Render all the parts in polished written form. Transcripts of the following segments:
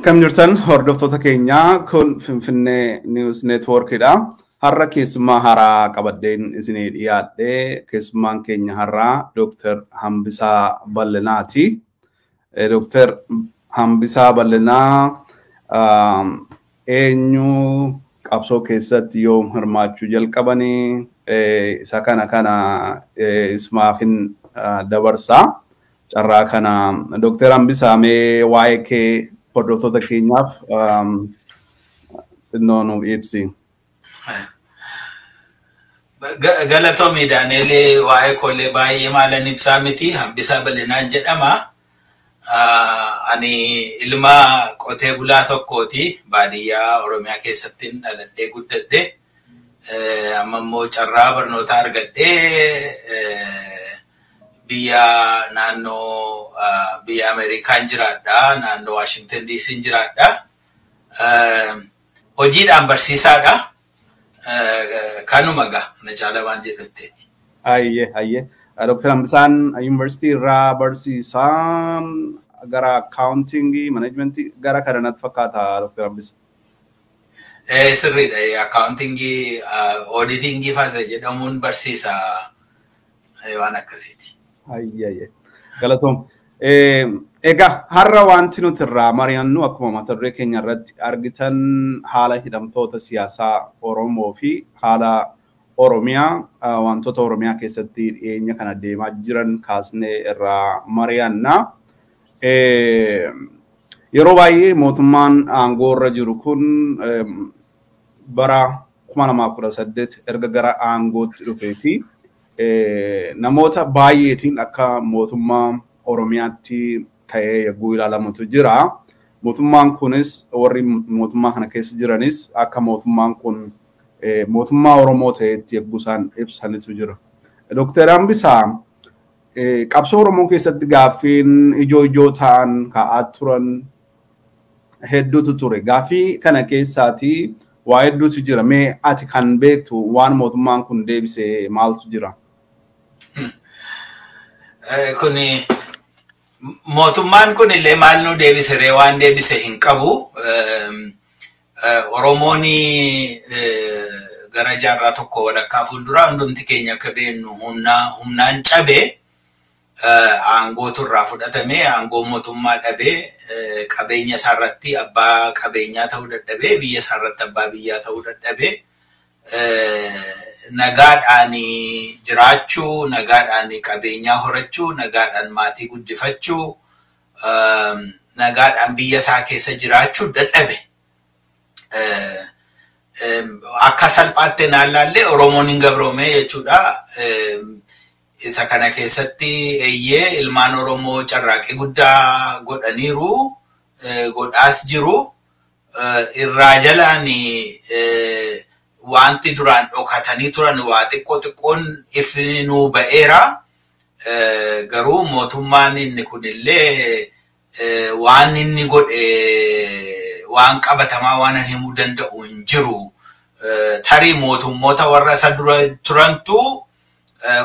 Akkam jirtan hordoftoota keenyaa, kun Finfinnee News Networkidha. Har'a keessummaa haaraa qabadheen isinii dhiyaadhee, keessummaan keenya har'aa Dooktar Hambisaa Bal'inaati. Dooktar Hambisaa Bal'inaa eenyu, qabsoo keessatti yoom hirmaachuu jalqabanii, isa kana isumaafin dabarsaa. Carraa kana Dooktar Hambisaa, mee waa'ee kee hordoftoota keenyaaf xinnoo nuuf ibsi. Galatoomi Daani'el, waa'ee koollee baay'ee maalan ibsaa miti. Hambisaa Bal'inaan jedhama. Ani ilma qotee bulaa tokkooti. Baadiyyaa Oromiyaa keessatti dhaladhee guddadhe. Amma immoo carraa barnootaa argadhee biyya naannoo biyya Ameerikaan jiraadha. Naannoo Waashingtan DC'n jiraadha. Hojiidhaan barsiisaadha. Kanuma gaa na caala waan jedhatteeti. Ayyee ayyee. Dooktar Hambisaan yuunivarsiitii irraa barsiisaa gara accountingii, managementii gara kana natti fakkaata, Dooktar Hambisa. Sirriidha. Accountingii, auditingii fa'aa jedhamuun barsiisa, waan akkasiiti. Ayyee ayyee. Galatoom. Egaa har'a wanti nuti irraa mari'annu, akkuma mata duree keenya irratti argitan, haala hidhamtoota siyaasaa Oromoo fi haala Oromiyaa, wantoota Oromiyaa keessatti dhiyeenya kana deemaa jiran kaasnee irraa mari'anna. Yeroo baay'ee mootummaan aangoo irra jiru kun bara 2018 erga gara aangootti dhufeeti namoota baay'eetiin akka mootummaa Oromiyaatti ka'ee yogguu ilaalamutu jira. Mootummaan kunis, warri mootummaa kana keessa jiranis akka mootummaan kun mootummaa Oromoo ta'etti yogguu isaan ibsanitu jira. Dooktar Hambisaa, qabsoo Oromoo keessatti gaaffiin ijoo ijoo ta'an ka'aa turan hedduutu ture. Gaaffii kana keessaatii waa hedduutu jira. Mee ati kan beektu waan mootummaan kun deebise maaltu jira? Kuni mootummaan kun illee maal nu deebise ree? Waan deebise hin qabu. Oromoon gara jaarraa tokko walakkaa fuulduraa, hundumti keenya akka beeknu, humnaan cabee, aangootu irraa fudhatamee, aangoo mootummaa dhabee, qabeenya isaarratti abbaa qabeenyaa ta'uu dadhabee, biyya isaarratti abbaa biyyaa ta'uu dadhabee, nagaadhaan jiraachuu, nagaadhaan qabeenyaa horachuu, nagaadhaan maatii guddifachuu, nagaadhaan biyya isaa keessa jiraachuu dadhabe. Akka salphaatti naan laallee Oromoon hin gabroome jechuudha. Isa kana keessatti eeyyee, ilmaan Oromoo carraaqqii guddaa godhaniiru, godhaas jiru. Irraa jalaan wanti duraan dhokatanii turan waa xiqqoo xiqqoon ifni nuu ba'eera. Garuu mootummaan inni kunillee waan inni godhe waan qabatamaa waan himuu danda'u hin jiru. Tarii mootummoota warra isa dura turantu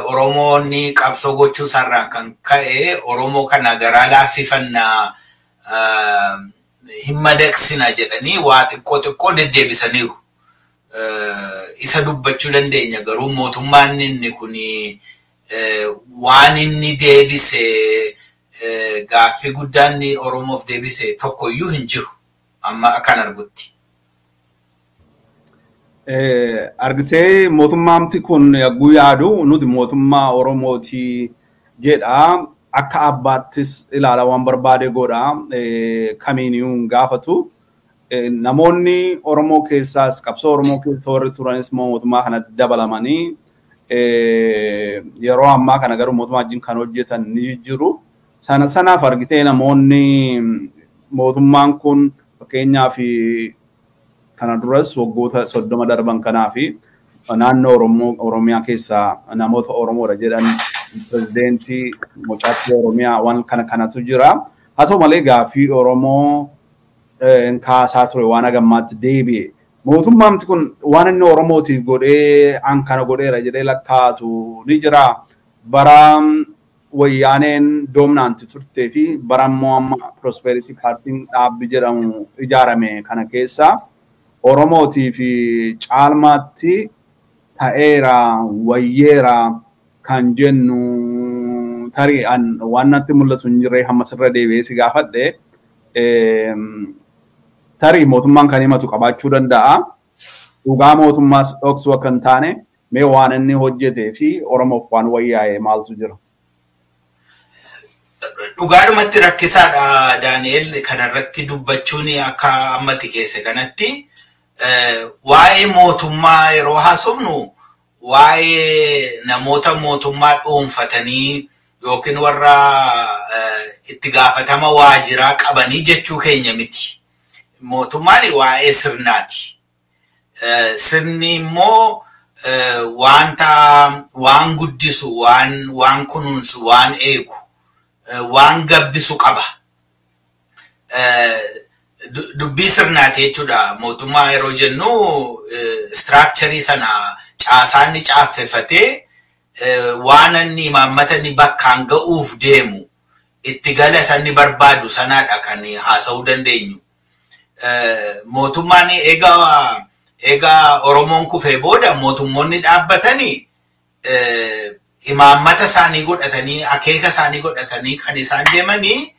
Oromoonni qabsoo gochuu isaarraan kan ka'e Oromoo kana garaa laaffifannaa, hin madaqsina jedhanii waa xiqqoo xiqqoo deddeebisaniiru. Isa dubbachuu dandeenya, garuu mootummaan inni kun waan inni deebise, gaaffii guddaan Oromoof deebise tokkoyyuu hin jiru amma akkan argutti. Argitee, mootummaamti kun yogguu yaadu nuti mootummaa Oromooti jedha. Akka abbaattis ilaala, waan barbaade godha, kamiiniyyuu hin gaafatu. Namoonni Oromoo keessaas, qabsoo Oromoo keessa warri turanis mootummaa kanatti dabalamanii yeroo ammaa kana garuu mootummaa wajjin kan hojjetan ni jiru. Sana sanaaf argitee, namoonni mootummaan kun fakkeenyaaf kana duras waggoota 30 darban kanaa fi naannoo Oromoo Oromiyaa keessaa namoota Oromoodha jedhan pirezidentii mocaatti Oromiyaa waan kana kanatu jira. Haa ta'u malee gaaffii Oromoo kaasaa ture waan hagammaatti deebi'e. Mootummaan kun waan inni Oromootiif godhee an kana godheera jedhee lakkaatu ni jira. Bara Wayyaaneen doominaanti turtee fi bara immoo amma Prosperity Partiin dhaabbi jedhamu ijaarame kana keessa Oromootii fi caalmaatti ta'eera wayyeera kan jennu tarii an waan natti mul'atu hin jirre hamma sirra deebi'ee si gaafadhe tarii mootummaan kan himatu qabaachuu danda'a. Dhugaa mootummaas dhoksuu akka hin taane mee waan inni hojjetee fi Oromoof waan wayyaa'e maaltu jira? Dhugaadhumatti rakkisaadha Daani'el, kanarratti dubbachuun akka ammatti keessa kanatti waa'ee mootummaa yeroo haasofnu waa'ee namoota mootummaa dhuunfatanii yookiin warra itti gaafatama waajiraa qabanii jechuu keenya miti. Mootummaan waa'ee sirnaati. Sirni immoo wanta waan guddisu, waan kunuunsu, waan eegu, waan gabbisu qaba. Dubbii sirnaati jechuudha. Mootummaa yeroo jennu istiraakcharii sana caasaan ni caaffefatee waan inni imaammata inni bakkaan ga'uuf deemu itti gala sanni barbaadu sanaadha kan haasa'uu dandeenyu. Mootummaan egaa Oromoon kufee booda mootummoonni dhaabbatanii imaammata isaanii godhatanii akeeka isaanii godhatanii kan isaan deemanii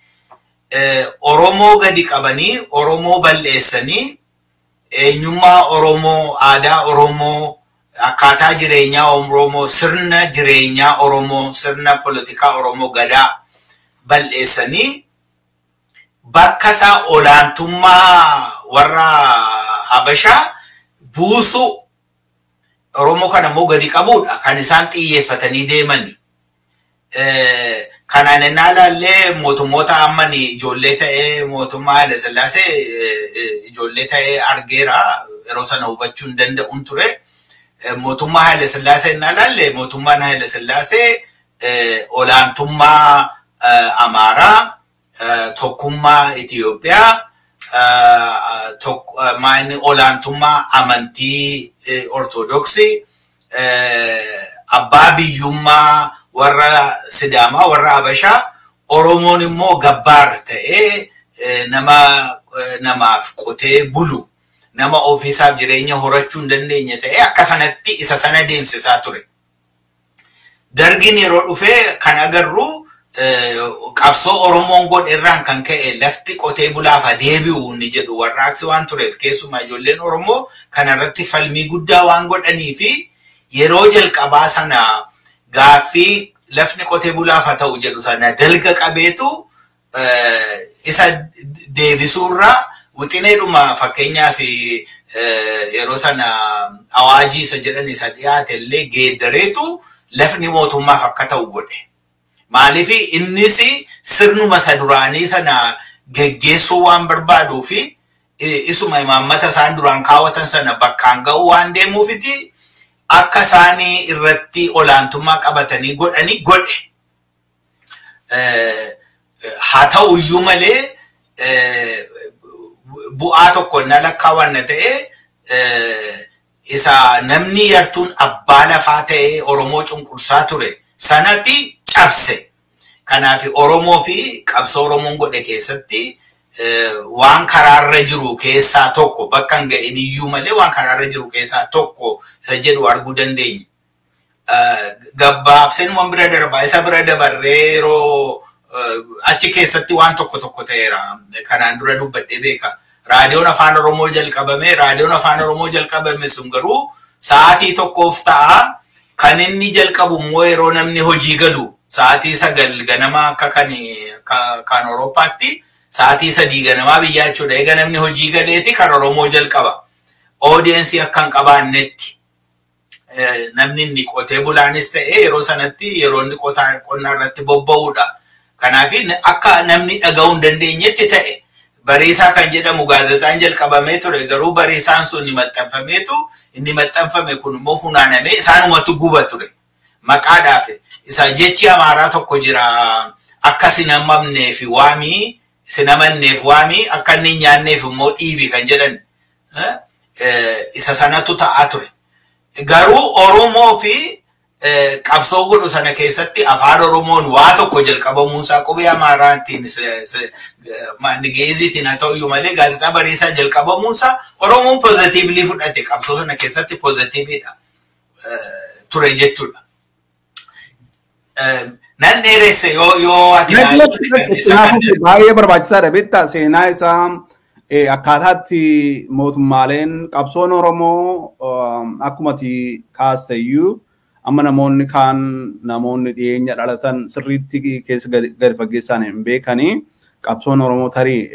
Oromoo gadi qabanii Oromoo balleessanii eenyummaa Oromoo, aadaa Oromoo, akkaataa jireenyaa Oromoo, sirna jireenyaa Oromoo, sirna poolitikaa Oromoo gadaa balleessanii bakka isaa olaantummaa warra Habashaa buusu Oromoo kana immoo gadi qabuudha kan isaan xiyyeeffatanii deemani. Kanaan innaa ilaallee mootummoota amman ijoollee ta'ee mootummaa Haile Sillaasee ijoollee ta'ee argeera yeroo sana hubachuu hin danda'uun ture. Mootummaa Haile Sillaasee innaa ilaalle mootummaan Haile Sillaasee olaantummaa Amaaraa, tokkummaa Itiyoophiyaa, olaantummaa amantii Ortodoksii, abbaa biyyummaa warra Sidaamaa, warra Habashaa, Oromoon immoo gabbaar ta'ee nama namaaf qotee bulu, nama ofiisaaf jireenya horachuu hin dandeenye ta'ee akka sanatti isa sana deemsisaa ture. Dargiin yeroo dhufee kan agarru qabsoo Oromoon godhe irraan kan ka'e lafti qotee bulaaf deebi'u ni jedhu warraaqsi waan tureef keessumaa ijoolleen Oromoo kanarratti falmii guddaa waan godhanii fi yeroo jalqabaa sana gaaffii lafni qotee bulaaf haa ta'u jedhu sana dalga qabeetu isa deebisuurraa wixineedhuma fakkeenyaaf yeroo sana awaajii isa jedhan isa dhiyaate illee geeddareetu lafni mootummaaf akka ta'u godhe. Maaliif innis sirnuma isa duraanii sana geggeessuu waan barbaaduu fi isuma imaammata isaan duraan kaawwatan sana bakkaan ga'uu waan deemuufiti akka isaanii irratti olaantummaa qabatanii godhanii godhe. Haa ta'uyyuu malee bu'aa tokko na lakkaawwanna ta'e isa namni yartuun abbaa lafaa ta'ee Oromoo cunqursaa ture sanatti cabse. Kanaaf Oromoo fi qabsoo Oromoon godhe keessatti waan karaarra jiru keessaa tokko bakka hin ga'in iyyuu malee waan karaarra jiru keessaa tokko isa jedhu arguu dandeenya. Gabaabseen waan bira darbaa isa bira dabarree yeroo achi keessatti waan tokko tokko ta'eera. Kanaan dura dubbadhee beeka. Raadiyoon Afaan Oromoo jalqabame, raadiyoon Afaan Oromoo jalqabame sun garuu sa'aatii tokkoof ta'a. Kan inni jalqabu immoo yeroo namni hojii galu sa'aatii 9 ganama akka kan Awurooppaatti sa'aatii 3 ganamaa biyyaa jechuudha. Egaa namni hojii galeeti kan Oromoo jalqaba. Oodiyensii akka hin qabaannetti namni inni qotee bulaanis ta'e yeroo sanatti yeroo inni qonnaa irratti bobba'uudha. Kanaaf akka namni dhaga'uu hin dandeenyetti ta'e Bariisaa kan jedhamu gaazexaan jalqabamee ture garuu bariisaan sun maxxanfameetu inni maxxanfame kun immoo funaanamee isaanumatu guba ture. Maqaadhaaf isa jechi Amaaraa tokko jira akka sinamamneef waamii sinamanneef waamii akka inni nyaanneef immoo dhiibi kan jedhan isa sanatu ta'aa ture. Garuu Oromoo fi Qabsoo godhu sana keessatti afaan Oromoon waa tokko jalqabamuunsaa, qubee Amaaraatiin, Geeziitiin haa ta'uyyuu malee, Gaazexaa Bariisaa jalqabamuunsaa Oromoon positively fudhate, qabsoo sana keessatti positiveiidha ture jechuudha. Nan dheeresse yoo ati. Baay'ee barbaachisaadha, beektaa, seenaa isaa, akkaataatti mootummaaleen qabsoon Oromoo akkuma ati kaaste iyyuu, amma namoonni kaan, namoonni dhiyeenya dhalatan sirriitti keessa gadi fageessaan hin beekanii. Qabsoon Oromoo tarii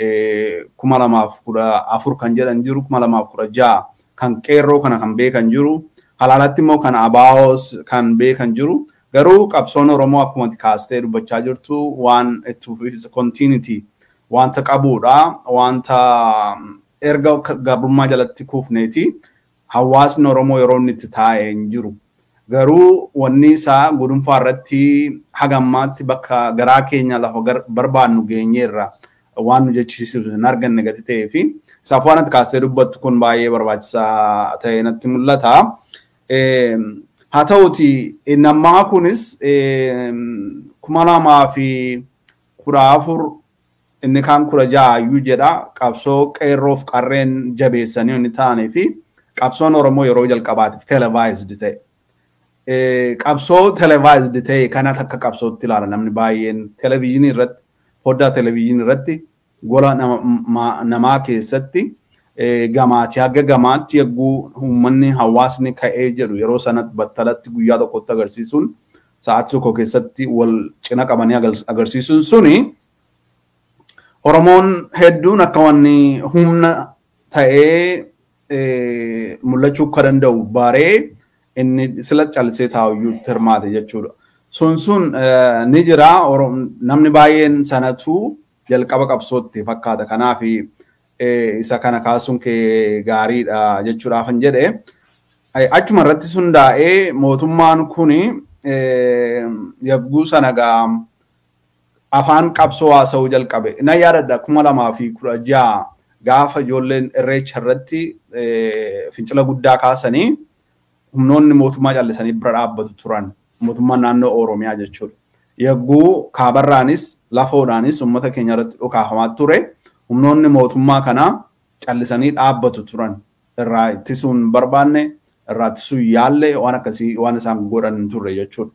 2014 kan jedhan jiru, 2016 kan qeerroo kana kan beekan jiru, halaalatti immoo kan ABOs kan beekan jiru. Garuu qabsoon Oromoo akkuma kaastee dubbachaa jirtu waan itti fufiinsa, continuity wanta qabuudha, wanta erga gabrummaa jalatti kufneeti hawaasni Oromoo yeroo inni itti taa'ee hin jiru. Garuu wanni isaa gudunfaa irratti hagammaatti bakka garaa keenya lafa barbaannu geenyeerra waan nu jechisiisu hin arganne gati ta'ee fi isaaf waan ati kaastee dubbattu kun baay'ee barbaachisaa ta'e natti mul'ata. Haa ta'uti, nammaa kunis 2014, inni kaan 16 iyyuu jedha, qabsoo qeerroof qarreen jabeessanii inni ta'anii fi qabsoon Oromoo yeroo jalqabaatiif televised ta'e. Qabsoo televised ta'e kana akka qabsootti ilaala namni baay'een. Televizyinii irratti, foddaa televizyinii irratti, gola namaa keessatti, gamaatii haga gamaatti yagguu uummanni, hawaasni ka'ee jedhu, yeroo sanatti battalatti guyyaa tokkotti agarsiisuun, sa'aatii tokko keessatti wal cina qabanii agarsiisuun suni, Oromoon hedduun akka wanni humna ta'ee mul'achuu akka danda'u baree, inni sila callisee taa'uyyuu hirmaate jechuudha. Sun ni jira, namni baay'een sanatu jalqaba qabsootti fakkaata. Kanaaf isa kana kaasuun kee gaariidha jechuudhaaf hin jedhe. Achuma irratti hundaa'ee mootummaan kuni yagguu sana gaa afaan qabsoo haasa'uu jalqabe. Na yaadadha, 2016 gaafa ijoolleen irreecha irratti fincila guddaa kaasanii, humnoonni mootummaa callisanii bira dhaabbatu turan. Mootummaan naannoo Oromiyaa jechuudha. Yagguu kaabarraanis lafoodhaanis uummata keenya irratti dhukaafamaa ture. Humnoonni mootummaa kanaa callisanii dhaabbatu turan. Irraa ittisuu hin barbaanne, irraa ittisuu yaalle, waan akkasii waan isaan godhan turre jechuudha.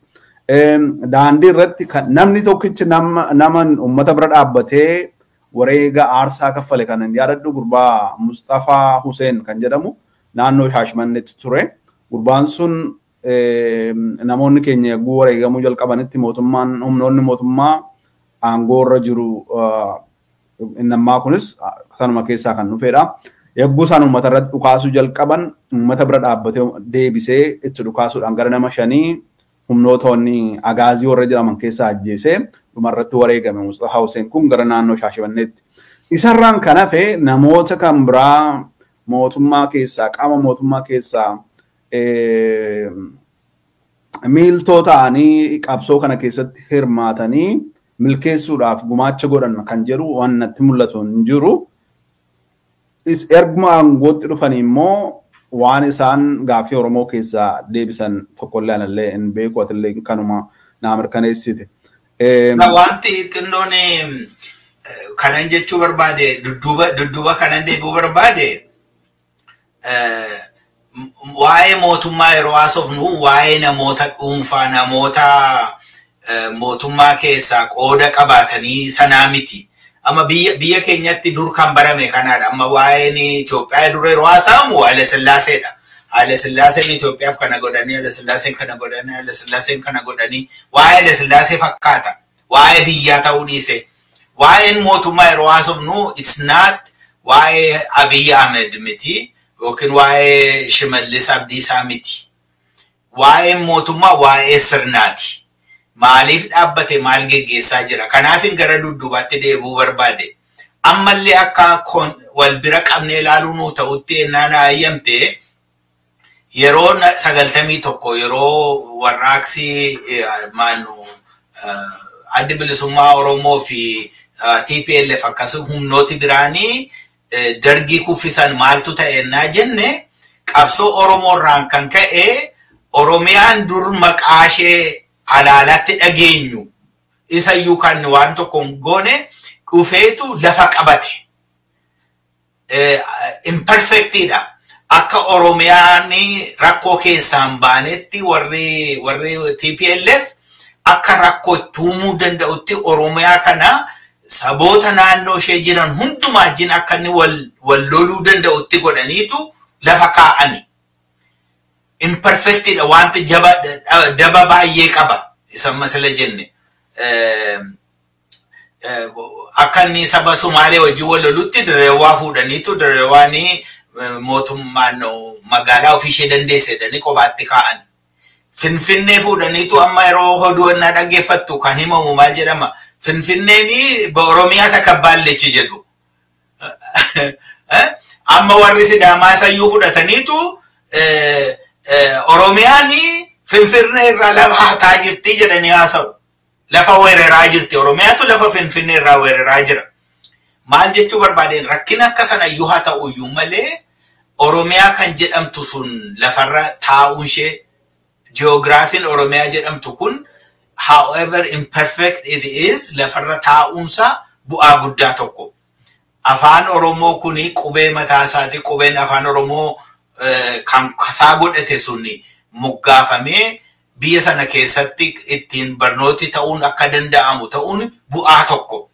Daandii irratti namni tokkichi nama uummata bira dhaabbatee wareega aarsaa kaffale kan hin yaadadhu, gurbaa Mustafaa Hussein kan jedhamu naannoo Shaashimanneetti ture. Gurbaan sun namoonni keenya yagguu wareegamuu jalqabanitti, mootummaan, humnoonni mootummaa aangoo irra jiru inni kunis sanuma keessaa kan dhufedha. Yagguu isaan uummata irratti dhukaasuu jalqaban, uummata bira dhaabbatee deebisee itti dhukaasuudhaan gara nama shanii humnoota wanni agaazii warra jedhaman keessaa ajjeesee dhumarratti wareegame Mustafaa Hussein kun gara naannoo Shaashimanneetti. Isarraan kan hafe namoota kan biraa mootummaa keessaa, qaama mootummaa keessaa miiltoo ta'anii qabsoo kana keessatti hirmaatanii milkeessuudhaaf gumaacha godhan kan jedhu waan natti mul'atu hin jiru. Erguma aangootti dhufanii immoo waan isaan gaaffii Oromoo keessaa deebisan tokkollee anallee hin beeku, atillee kanuma naa mirkaneessite. Wanti xinnoon kanan jechuu barbaade, dudduuba kanan deebi'uu barbaade, waa'ee mootummaa yeroo haasofnu waa'ee namoota dhuunfaa, namoota mootummaa keessaa qooda qabaatanii sanaa miti. Amma biyya keenyatti dur kan barame kanaadha. Amma waa'een Itoophiyaa dura yeroo haasa'amu Haile Sillaaseedha. Haile Sillaaseen Itoophiyaaf kana godhanii, Haile Sillaaseen kana godhanii, Haile Sillaaseen kana godhanii, waa'ee Haile Sillaasee fakkaata. Waa'ee biyyaa ta'uu dhiise. Waa'een mootummaa yeroo haasofnu it's not waa'ee Abiy Ahmed miti yookiin waa'ee Shimallis Abdiisaa miti. Waa'een mootummaa waa'ee sirnaati. Maaliif dhaabbate, maal geggeessaa jira? Kanaafin gara dudduubaatti deebi'uu barbaade. Ammallee akka wal bira qabnee ilaaluu nuu ta'utti ennaan hayyamte, yeroo 91, yeroo warraaqsi maanu Addi Bilisummaa Oromoo fi TPLF akkasuma humnooti biraanii dargii kuffisan, maaltu ta'e ennaa jenne, qabsoo Oromoo irraan kan ka'e Oromiyaan dur maqaa ishee alaalatti dhageenyu isayyuu kan waan tokko hin goone dhufeetu lafa qabate. Imperfectidha. Akka Oromiyaan rakkoo keessaan baanetti warri TPLF akka rakkoo itti uumuu danda'utti Oromiyaa kana saboota naannoo ishee jiran hundumaa wajjin akka inni wal loluu danda'utti godhaniitu lafa kaa'ani. Imperfectidha, wanta daba baay'ee qaba. Isa masala jenne. Akka inni saba Sumaalee wajjin wal lolutti Direewaa fuudhaniitu Direewaan mootummaan magaalaa ofii ishee dandeesse jedhanii kophaatti kaa'an. Finfinnee fuudhaniitu amma yeroo oduuwwan dhaggeeffattu kan himamu maal jedhama? Finfinneen Oromiyaa takabaallechi jedhu. Amma warri Sidaamaa isayyuu fudhataniitu Oromiyaan Finfinnee irraa lafa hataa jirti jedhanii haasa'u. Lafa weeraraa jirti. Oromiyaatu lafa Finfinnee irraa weeraraa jira. Maal jechuu barbaadeen, rakkina akka sana iyyuu haa ta'u iyyuu malee, Oromiyaa kan jedhamtu sun lafarra taa'uun ishee, ji'oogiraafiin Oromiyaa jedhamtu kun, however imperfect it is, lafarra taa'uunsa bu'aa guddaa tokko. Afaan Oromoo kuni qubee mataa isaati, qubeen afaan Oromoo kan kasaa godhate sun moggaafamee biyya sana keessatti ittiin barnooti ta'uun akka danda'amu ta'uun bu'aa tokko.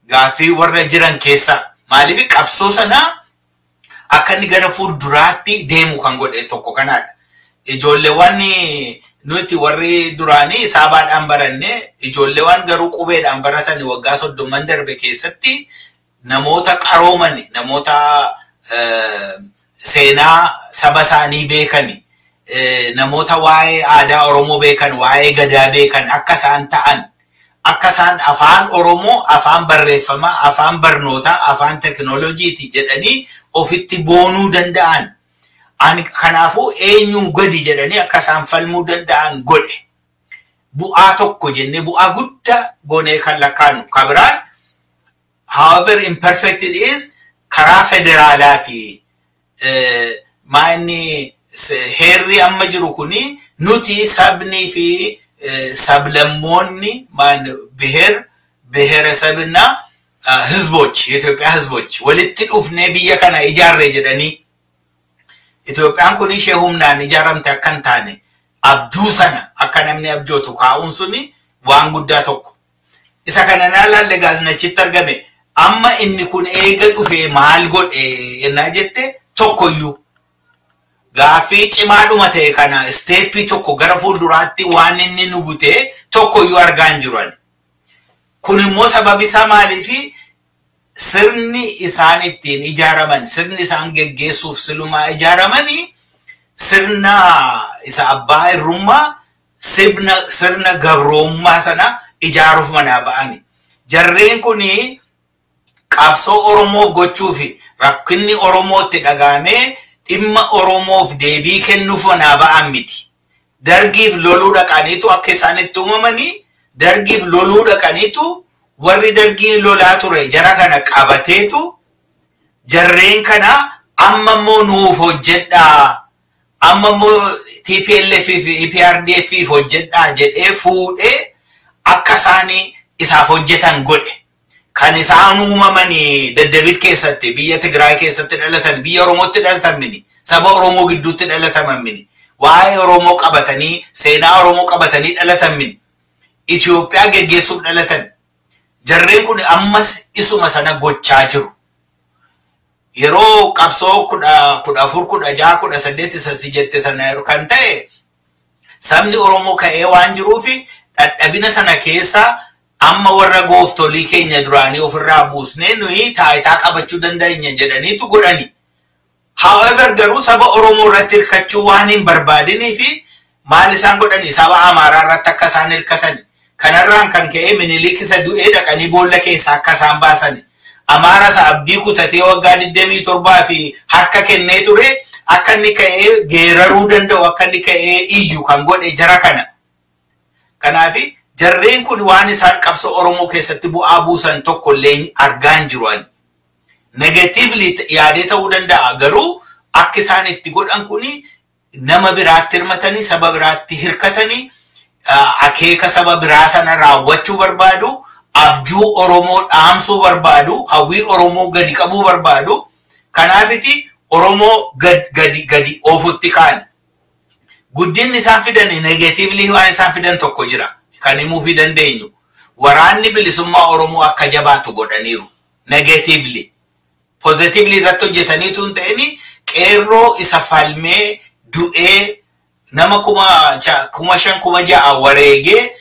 Gaaffii warra jiran keessa maaliif qabsoo sanaa akka inni gara fuulduraatti deemu kan godhe tokko kanaadha. Ijoolleewwan nuti warri duraanii saabaadhaan baranne, ijoolleewwan garuu qubeedhaan baratan waggaa 30n darbe keessatti namoota qarooman, namoota seenaa saba isaanii beekan, namoota waa'ee aadaa Oromoo beekan, waa'ee gadaa beekan akka isaan ta'an, akka isaan afaan Oromoo afaan barreeffamaa, afaan barnootaa, afaan teknooloojiiti jedhanii ofitti boonuu danda'an. Kanaafuu eenyuun gadi jedhanii akka isaan falmuu danda'an godhe. Bu'aa tokko jennee bu'aa guddaa goonee kan lakkaa'nu. Kabiraan, however imperfect it is, karaa federaalaati. Maa inni heerri amma jiru kuni nuti sabnii fi sablammoonni ብሔር ብሔረሰብና ህዝቦች፣ የኢትዮጵያ ህዝቦች walitti dhufnee biyya kana ijaarre jedhanii, Itoophiyaan kun ishee humnaan ijaaramte akka hin taane abjuu sana akka namni abjootu kaa'uun suni waan guddaa tokko. Isa kana naa laalle gaaznachitti argame. Amma inni kun eega dhufee maal godhe yennaa jette, tokkoyyuu gaaffii cimaadhuma ta'e kana step tokko gara fuulduraatti waan inni nu butee tokkoyyuu argaa hin jiru. Kun immoo sababi isaa maaliifi, sirni isaan ittiin ijaaraman, sirni isaan geggeessuuf silumaa ijaaramanii, sirna isa abbaa irrummaa, sirna gabroommaa sana ijaaruuf manaa ba'ani. Jarreen kuni qabsoo Oromoof gochuufi rakkinni Oromootti dhagaamee dhimma Oromoof deebii kennuuf manaa ba'an miti. Dargiif loluu dhaqaniitu akka isaan itti uumamanii, dargiif loluu dhaqaniitu warri dargii lolaa ture jara kana qabateetu, jarreen kana amma immoo nuuf hojjedhaa, amma immoo TPLF fi EPRDF hojjedhaa jedhee fuudhee akka isaanii isaaf hojjetan godhe. Kan isaan uumamanii Daddabit keessatti, biyya Tigraay keessatti dhalatan, biyya Oromootti dhalatan mini, saba Oromoo gidduutti dhalataman mini, waa'ee Oromoo qabatanii, seenaa Oromoo qabatanii dhalatan mini, Itoophiyaa geggeessuuf dhalatan. Jarreen kun ammas isuma sana gochaa jiru. Yeroo qabsoo 14, 16, 18 isatti jette sana kan ta'e, sabni Oromoo ka'ee waan jiruufi dadhabina sana keessa amma warra gooftolii keenya duraanii ofirraa buusnee nuyi taayitaa qabachuu dandeenya jedhaniitu godhani. However, garuu saba Oromoo irratti hirkachuu waan hin barbaadinii fi maal isaan godhani, saba Amaaraa irratti akka isaan hirkatan. Kanarraan kan ka'e Minilik isa du'ee dhaqanii boolla keessaa akka isaan baasani. Amaara isa abdii kutatee waggaa 27 fi harka kennee ture akka inni ka'ee geeraruu danda'u, akka inni ka'ee iyyu kan godhe jara kana. Kanaafi jarreen kun waan isaan qabsoo Oromoo keessatti bu'aa buusan tokko illee argaa hin jiru ani. Negatively yaadee ta'uu danda'a, garuu akka isaan itti godhan kuni nama biraatti hirmatanii, saba biraatti hirkatanii, akeeka saba biraa sana raawwachuu barbaadu, abjuu Oromoo dhaamsuu barbaadu, hawwii Oromoo gadi qabuu barbaadu. Kanaafiti Oromoo gadi gadi oofutti kaani. Guddinni isaan fidan negatively waan isaan fidan tokko jira. Kan himuufii dandeenyu. Waraanni bilisummaa Oromoo akka jabaatu godhaniiru. Negatively. Positively irratti hojjetaniitu hin ta'in, qeerroo isa falmee du'ee nama 5,000 6,000 wareegee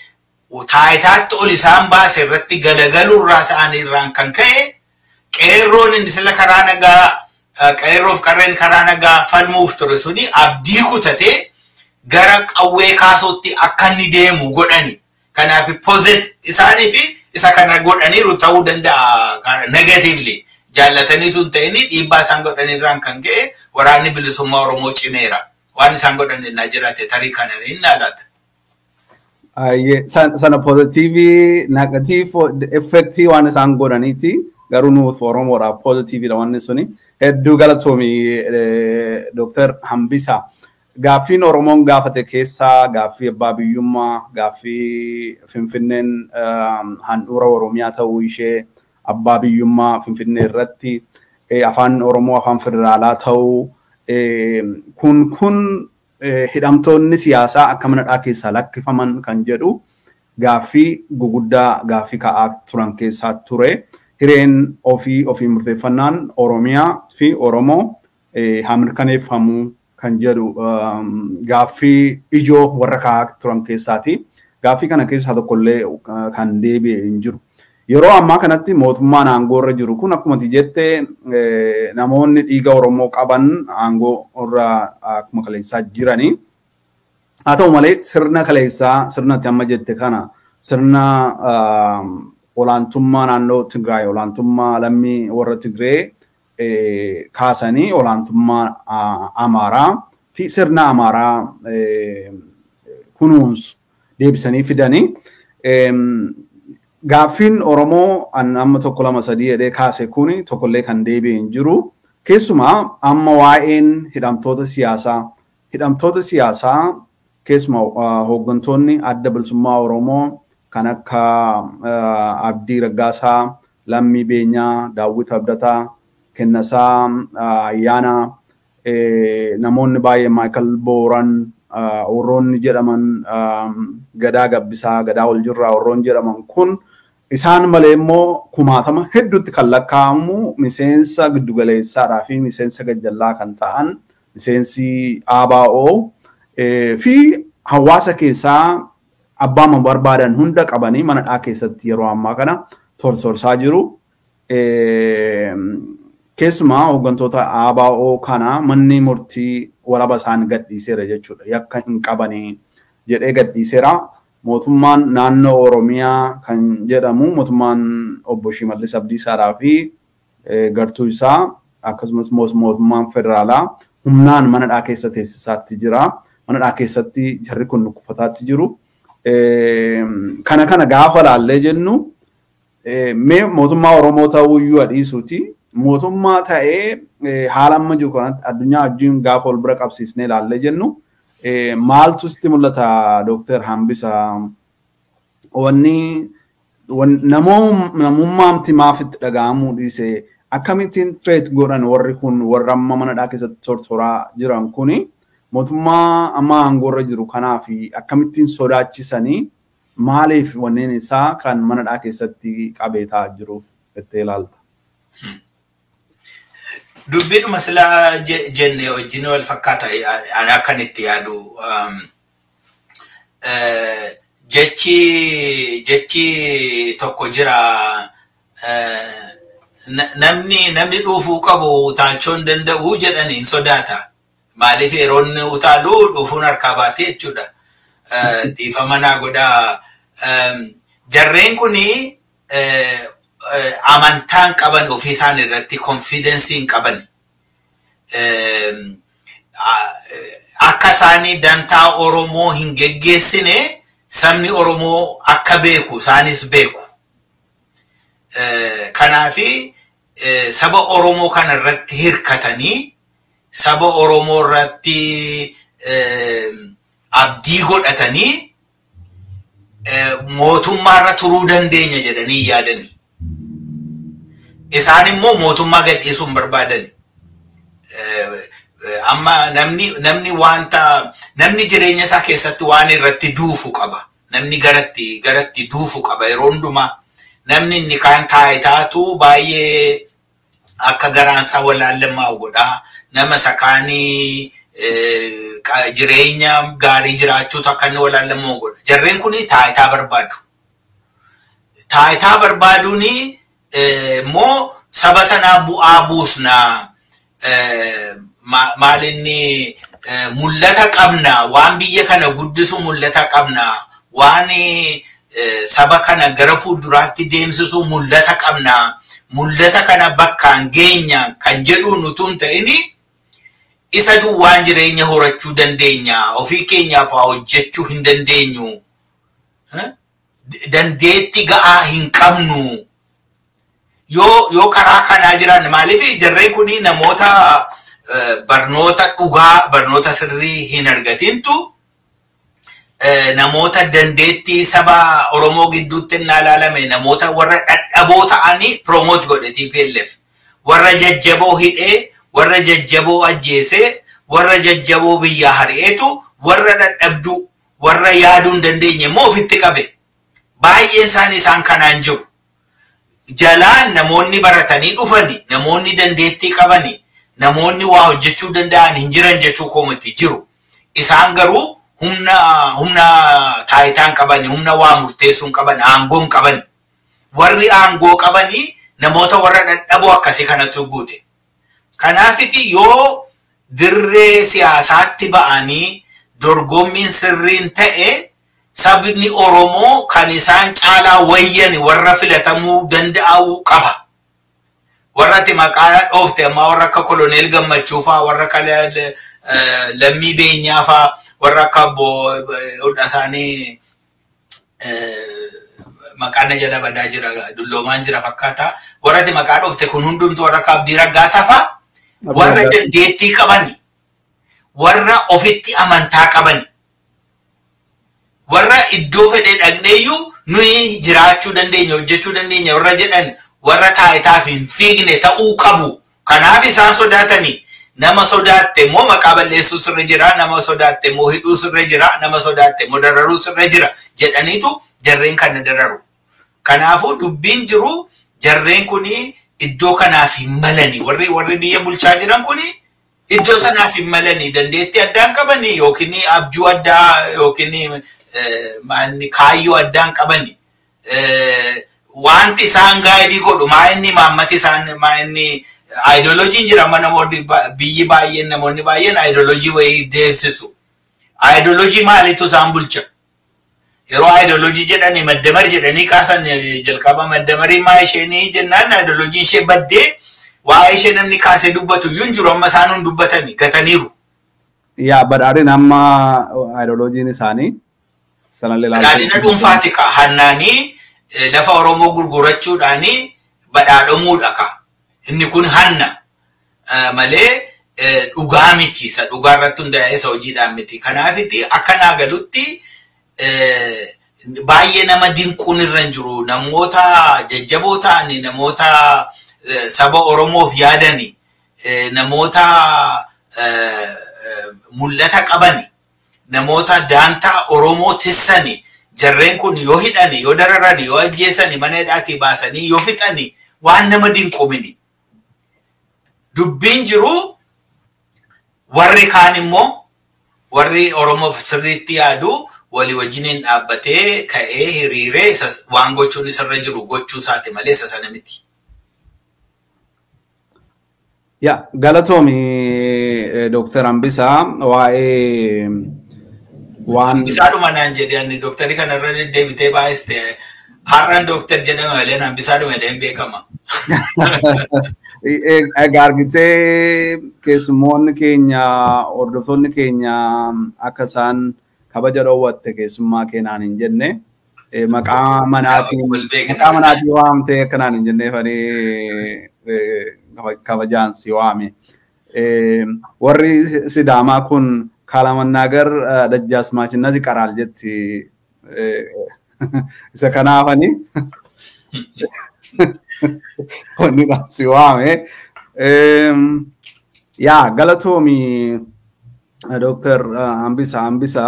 taayitaatti ol isaan baase irratti galagaluu irraa isaanii irraan kan ka'e, qeerroon inni sila karaa nagaa, qeerroof qarreen karaa nagaa falmuuf ture suni abdii kutatee gara qawwee kaasuutti akka inni deemu godhani. Kanaaf isaanii fi isa kana godhaniiru ta'uu danda'a negatively. Jaallataniitu hin ta'in, dhiibbaa isaan godhanirraan kan ka'e waraanni bilisummaa Oromoo cimeera. Waan isaan godhan innaa jiraate tarii kana hin laata. Sana positive, negative effectii waan isaan godhaniiti, garuu nuuf Oromoodhaaf positiveidha wanni suni. Hedduu galatoomii, Dooktar Hambisa. Gaaffiin Oromoon gaafate keessaa gaaffii abbaa biyyummaa, gaaffii Finfinneen handhuura Oromiyaa ta'uu ishee, abbaa biyyummaa Finfinnee irratti, afaan Oromoo afaan federaalaa ta'uu, kun hidhamtoonni siyaasaa akka mana keessaa lakkifaman kan jedhu gaaffii guguddaa gaaffii ka'aa turan keessaa ture. Hireen ofii ofii murteeffannaan Oromiyaa fi Oromoo haa mirkaneeffamuu kan jedhu gaaffii ijoo warra ka'aa turan keessaati. Gaaffii kana keessaa tokkollee kan deebi'e hin jiru. Yeroo ammaa kanatti mootummaan aangoo irra jiru kun, akkuma ati jette, namoonni dhiiga Oromoo qaban aangoo irra akkuma kaleessaa jiranii. Haa ta'u malee, sirna kaleessaa, sirna ati amma jette kana, sirna olaantummaa naannoo Tigraay, olaantummaa lammii warra Tigree kaasanii olaantummaa Amaaraa fi sirna Amaaraa kunuunsu deebisanii fidanii. Gaaffiin Oromoo amma tokko, lama, sadii jedhee kaase kuni tokkollee kan deebi'e hin jiru. Keessumaa amma waa'een hidhamtoota siyaasaa, keessumaa hooggantoonni Adda Bilisummaa Oromoo kan akka Abdii Raggaasaa, Lammii Beenyaa, Daawwit Abdataa, Kennasaa Ayyaanaa, namoonni baay'een, Maayikal Booran, warroonni jedhaman, Gadaa Gabbisaa, Gadaa Oljirraa warroonni jedhaman kun, isaan malee immoo kumaatama hedduutti kan lakkaa'amu miseensa giddugaleessaadhaa fi miseensa gajjallaa kan ta'an, miseensi ABO fi hawaasa keessaa abbaa barbaadan hunda qabanii mana dhaa keessatti yeroo ammaa kana tortorsaa jiru. Keessumaa hooggantoota ABO kana manni murtii walaba isaan gadhiiseera jechuudha. Yakka hin qabanii jedhee gadhiiseera. Mootummaan naannoo Oromiyaa kan jedhamu, mootummaan obbo Shimallis Abdiisaadhaa fi gartuu isaa, akkasumas mootummaan federaalaa humnaan mana dhaa keessa teessisaatti jira. Mana dhaa keessatti jarri kun nukkufataatti jiru. Kana gaafa laallee jennu, mee mootummaa Oromoo ta'uu iyyuu dhiisuuti. Mootummaa ta'ee haala amma jiru kanatti addunyaa wajjin gaafa wal bira qabsiisnee ilaallee jennu maaltu sitti mul'ata, Dooktar Hambisa? Wanni namummaamti maaf itti dhaga'amuu dhiise? Akkamittiin threat godhan warri kun, warra amma mana dhaa keessatti tortoraa jiran kuni, mootummaa amma aangoorra jiru kanaa fi akkamittiin sodaachisanii, maaliif wanneen isaa kan mana dhaa keessatti qabee taa'aa jiruuf jettee ilaalta? Dubbiidhuma silaa jenne wajjin wal fakkaata ani akkan itti yaadu. Jechi tokko jira, namni dhuufuu qabu utaalchoo hin danda'u jedhani, hin sodaata. Maaliif? Yeroo inni utaalu dhuufuun harkaa baatee jechuudha. Dhiifama naa godhaa. Jarreen kuni amantaan qaban ofii isaan irratti, confidence hin qaban. Akka isaanii dantaa Oromoo hin geggeessine sabni Oromoo akka beeku isaanis beeku. Kanaafi saba Oromoo kana irratti hirkatanii saba Oromoo irratti abdii godhatanii mootummaarra turuu dandeenya jedhanii yaadani. Isaan immoo mootummaa gadhiisuu hin barbaadani. Amma namni wanta namni jireenya isaa keessatti waan irratti duufu qaba. Namni garatti duufu qaba yeroo hundumaa. Namni inni kaan taayitaatu baay'ee akka garaan isaa walaallammaa godha. Nama isa kaanii jireenya gaarii jiraachuutu akka inni walaallammaa godha. Jarreen kun taayitaa barbaadu. Taayitaa barbaaduun immoo saba sanaa bu'aa buusnaa. Maal inni mul'ata qabna, waan biyya kana guddisu mul'ata qabna, waan saba kana gara fuulduraatti deemsisu mul'ata qabna, mul'ata kana bakkaan geenya kan jedhu nutuu hin ta'ini isa duwwaan jireenya horachuu dandeenya, ofii keenyaaf haa hojjechuu hin dandeenyu, dandeetti ga'aa hin qabnu. Yoo karaa kanaa jiran maaliif jarreen kun namoota barnoota dhugaa barnoota sirrii hin argatintu namoota dandeettii saba Oromoo gidduutti innaa ilaalame namoota warra dhadhaboo ta'anii promote godhe TPLF. Warra jajjaboo hidhee, warra jajjaboo ajjeesee, warra jajjaboo biyyaa hari'eetu warra dhadhabduu, warra yaaduu hin dandeenye immoo ofitti qabe. Baay'een isaanii isaan kanaan jiru. Jalaan namoonni baratanii dhufani, namoonni dandeettii qabani, namoonni waa hojjechuu danda'an hin jiran jechuu koomatti jiru. Isaan garuu humna taayitaan qabani, humna waa murteessuu hin qaban, aangoo hin qaban. Warri aangoo qabanii namoota warra dhadhaboo akkasii kanatu guute. Kanaafiti yoo dirree siyaasaatti ba'anii dorgommiin sirriin ta'e sabni Oromoo kan isaan caalaa wayyan warra filatamuu danda'u qaba. Warra ati maqaa dhoofte ammaa warra akka Koloneel Gammachuu fa'aa, warra akka Lammii Beenyaa fa'aa, warra akka hodha isaanii maqaan na jala badaa jira, dulloomaan jira fakkaata. Warra ati maqaa dhoofte kun hundumtu warra akka Abdii Raggaasaa fa'aa, warra dandeettii qabani, warra ofitti amantaa qabani, warra iddoo fedhe dhaqneeyyuu nuyi jiraachuu dandeenya, hojjechuu dandeenya warra jedhan warra taayitaaf hin fiigne ta'uu qabu. Kanaaf isaan sodaatanii nama sodaatte immoo maqaa balleessuu sirra jira, nama sodaatte immoo hidhuu sirra jira, nama sodaatte immoo dararuu sirra jira jedhaniitu jarreen kana dararu. Kanaafuu dubbiin jiru jarreen kun iddoo kanaaf hin malani. Warri biyya bulchaa jiran kun iddoo sanaaf hin malani. Dandeettii addaan qabani yookiin abjuu addaa yookiin kaayyoo addaan qabani. Wanti isaan gaayidii godhu maa inni maammati isaan maa inni aayidoloojiin jira amma namoonni biyyi baay'een namoonni baay'een aayidoloojii wayii deemsisu. Aayidoloojii maaliitu isaan bulcha? Yeroo aayidoloojii jedhanii maddamar jedhanii kaasan jalqaba maddamarii maa isheenii jennaan aayidoloojiin ishee baddee waa'ee ishee namni kaasee dubbatu iyyuu hin jiru amma isaan hin dubbatani gataniiru. Yaa badhaadhina amma aayidoloojiin isaanii sanallee ilaalcha. Badhaadhina dhuunfaati ka hannaanii lafa Oromoo gurgurachuudhaanii badhaadhamuudha ka. Inni kun hanna malee dhugaa miti. Isa dhugaa irratti hundaa'ee isa hojiidhaan miti. Kanaafitti akka naa galutti baay'ee nama dinquun irra hin jiru. Namoota jajjaboo ta'ani, namoota saba Oromoof yaadani, namoota mul'ata qabani, namoota daantaa Oromoo tissani, jarreen kun yoo hidhani, yoo dararani, yoo ajjeesani, mana hidhaatii baasanii, yoo fixani waan nama dinqumini. Dubbiin jiru warri kaan immoo warri Oromoof sirriitti yaadu walii wajjiniin dhaabbatee ka'ee hiriiree waan gochuun isarra jiru gochuu isaati malee isa sana miti. Yaa galatoomi Dooktar Hambisaa waa'ee waan. Hambisaadhuma naan jedhe ani dooktarii kanarra deddeebitee baay'iste har'aan dooktar jedhama malee hambisaadhuma jedheen beekama. Egaa argitee keessummoonni keenya hordoftoonni keenya akka isaan kabaja dhoowwatte keessummaa keenaan hin jenne maqaa manaatiin waamtee akkanaan hin jenneefanii kabajaan si waame. Warri Sidaamaa kun ካለመናገር ደጃዝማችነት ይቀራል jetti isa kanaafani wanni si waame. Yaa galatoomi Dooktar Hambisa Hambisa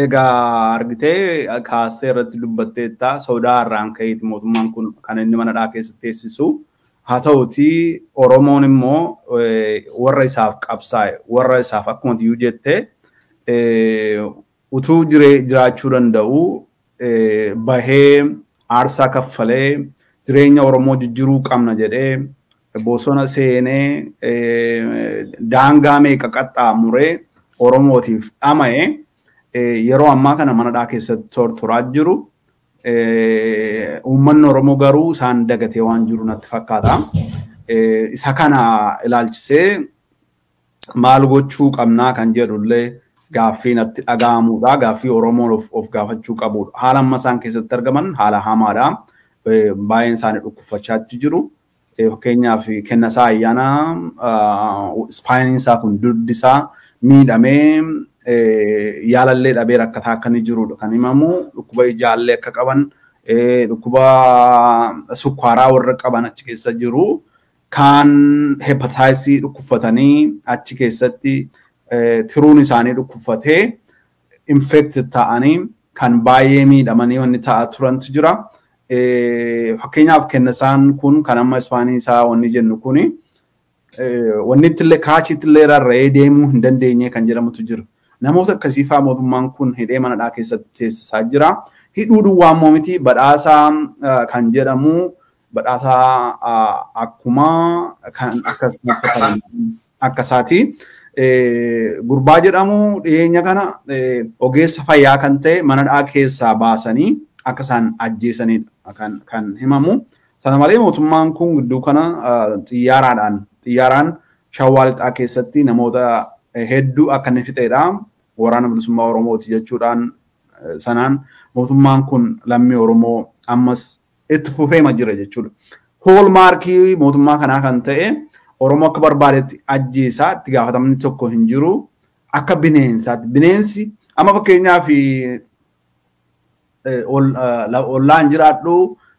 egaa argitee kaastee irratti dubbatteetta sodaa irraan ka'eeti mootummaan kun kan inni mana dhaa keessatti teessisu. Haa ta'utii Oromoon immoo warra isaaf qabsaa'e warra isaaf akkuma iyyuu jette utuu jiraachuu danda'u bahee aarsaa kaffalee jireenya Oromoo jijjiiruu qabna jedhee bosona seenee daangaa meeqa qaxxaamuree Oromootiif dhama'e yeroo ammaa kana mana dhaa keessatti tortoraa jiru. Uummanni Oromoo garuu isaan dagatee waan jiru natti fakkaata. Isa kana ilaalchisee maal gochuu qabnaa kan jedhullee gaaffii natti dhaga'amudha. Gaaffii Oromoon of gaafachuu qabudha. Haala amma isaan keessatti argaman haala hamaadha. Baay'een isaanii dhukkubfachaa jiru. Fakkeenyaaf Kennasaa Ayyaanaa ispaayiniin isaa kun dugdi isaa miidhamee yaalallee dhabee rakkataa akka inni jirudha kan himamu. Dhukkuba ijaallee akka qaban dhukkuba sukkaaraa warra qaban achi keessa jiru. Kaan hepataayitii dhukkubfatanii achi keessatti tiruun isaanii dhukkubfatee infect ta'anii kan baay'ee miidhamanii wanni ta'aa turantu jira. Fakkeenyaaf Kennasaan kun kan amma ispaanii isaa wanni jennu kuni wanni ittillee kiraachiitti illee rarra'ee deemuu hin dandeenye kan jedhamutu jira. Namoota akkasii fa'aa mootummaan kun hidhee mana dhaa keessatti teessisaa jira. Hidhuu duwwaa immoo miti badhaasaa kan jedhamu badhaasaa akkuma kan akkasaati. Gurbaa jedhamu dhiyeenya kana ogeessa fayyaa kan ta'e mana dhaa keessaa baasanii akka isaan ajjeesanidha kan himamu. Sana malee mootummaan kun gidduu kana xiyyaaraan Shawaa Lixaa keessatti namoota hedduu akka inni fixeedha. Waraana Bilisummaa Oromooti jechuudhaan sanaan mootummaan kun lammii Oromoo ammas itti fufeema jira jechuudha. Hoolmaarkii mootummaa kanaa kan ta'e Oromoo akka barbaadetti ajjeesaa itti gaafatamni tokko hin jiru. Akka bineensaatti. Bineensi amma fakkeenyaaf ollaan jiraadhu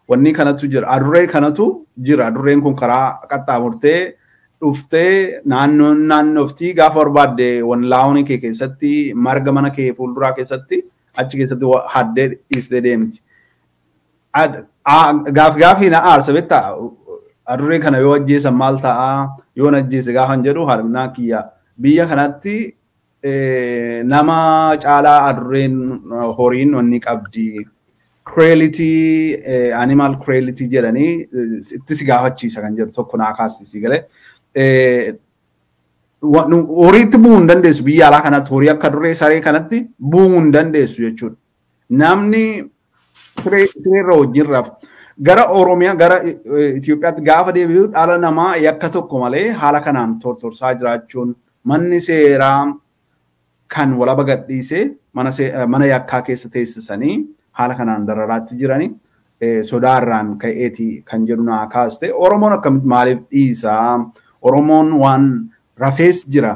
wanni kanatu jira. Adurree kanatu jira. Adurreen kun karaa qaxxaamurtee dhuftee naannoftii gaafa barbaadde laawunii kee keessatti marga mana kee fuulduraa keessatti achi keessatti haddee dhiistee deemti. Gaafii na aarsa beektaa adurree kana yoo ajjeesan maal ta'aa yoo na ajjeese gaafa hin jedhu haadha kiyya biyya kanatti nama caalaa adurreen horiin wanni qabdi. Cruelty, animal cruelty jedhanii itti si gaafachiisa kan jedhu tokko naa kaasisi galee. Horiitti bu'uu hin dandeessu biyya alaa kanatti horii akka adurree saree kanatti bu'uu hin dandeessu jechuudha. Namni sireerra wajjin rafu. Gara Oromiyaa gara Itoophiyaatti gaafa deebi'u dhala namaa yakka tokko malee haala kanaan tortorsaa jiraachuun manni seeraa kan walaba gadhiisee mana yakkaa keessa teessisanii haala kanaan dararaatti jirani sodaarraan ka'eeti kan jedhu naa kaaste. Oromoon akkamitti maaliif dhiisaa? Oromoon waan rafees jira.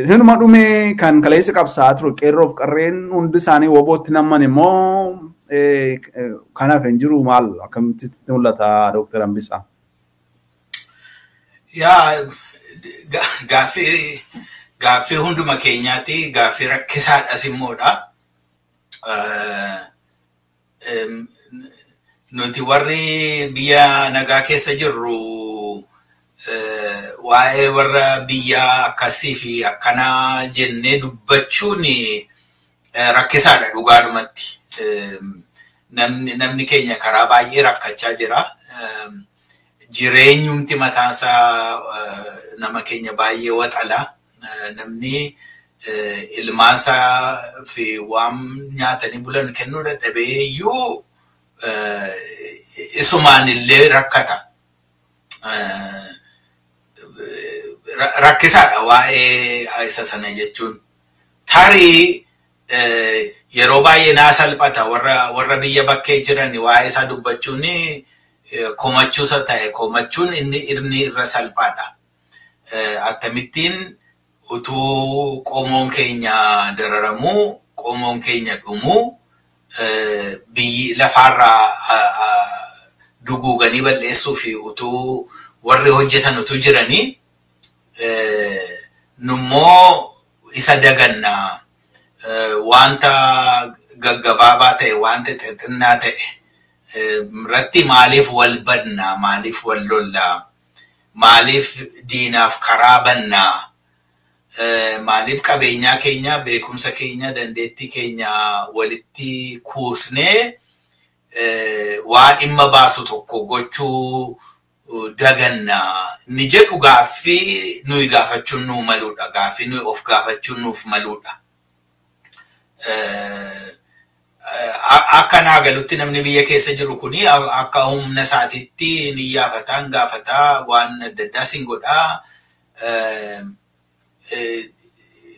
Hinuma dhumee kan kaleessa qabsaa'aa ture qeerroof qarreen hundi isaanii wobootti namman immoo kanaaf hin jiru maal akkamitti mul'ata Dooktar Hambisaa? Yaa gaaffii hunduma keenyaati gaaffii rakkisaadhas immoodha. Nuti warri biyya nagaa keessa jirru waa'ee warra biyya akkasii fi akkanaa jennee dubbachuun rakkisaadha dhugaadhumatti. Namni keenya karaa baay'ee rakkachaa jira. Jireenyumti mataansaa nama keenya baay'ee waxala. Namni ilmaansaa fi waan nyaatanii bulan kennuu dadhabee iyyuu isumaan illee rakkata. Rakkisaadha waa'ee isa sana jechuun. Tarii yeroo baay'ee naa salphata warra biyya bakkee jiran waa'ee isaa dubbachuun komachuusa ta'e komachuun inni irra salphaadha. Akkamittiin Utuu qomoon keenya dararamuu, qomoon keenya dhumuu, biyyi lafaarraa duguuganii balleessuu fi utuu warri hojjetan utuu jiranii, nummoo isa dagannaa, wanta gaggabaabaa ta'e, wanta xixinnaa ta'e irratti maaliif wal badnaa, maaliif wal lollaa, maaliif diinaaf karaa bannaa, maaliif qabeenyaa keenya, beekumsa keenya, dandeettii keenya walitti kuusnee waa dhimma baasu tokko gochuu dagannaa ni jedhu gaaffii nuyi gaafachuun nuu maluudha. Gaaffii nuyi of gaafachuun nuuf maluudha. Akka naa galutti namni biyya keessa jiru kuni akka humna isaatiitti ni yaafataa, hin gaafataa, waan adda addaas hin godhaa.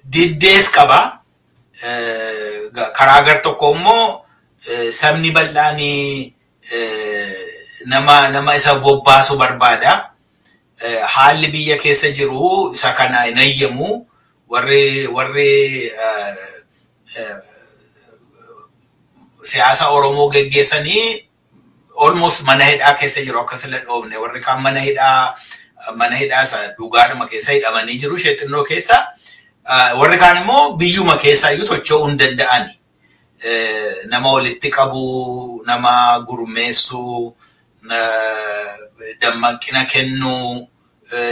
Diddees qaba. Karaa gar tokko immoo sabni bal'aan nama isa bobbaasu barbaada. Haalli biyya keessa jiru isa kana hin ayyamu. Warri siyaasa Oromoo geggeessanii almost mana hidhaa keessa jiru, akka sila dhoofne, warri kaan mana hidhaa isa dhugaadhuma keessa hidhamanii jiru, sheexinnoo keessa. Warri kaan immoo biyyuma keessa iyyuu socho'uu hin danda'ani. Nama walitti qabuu, nama gurmeessuu, dammaqina kennuu,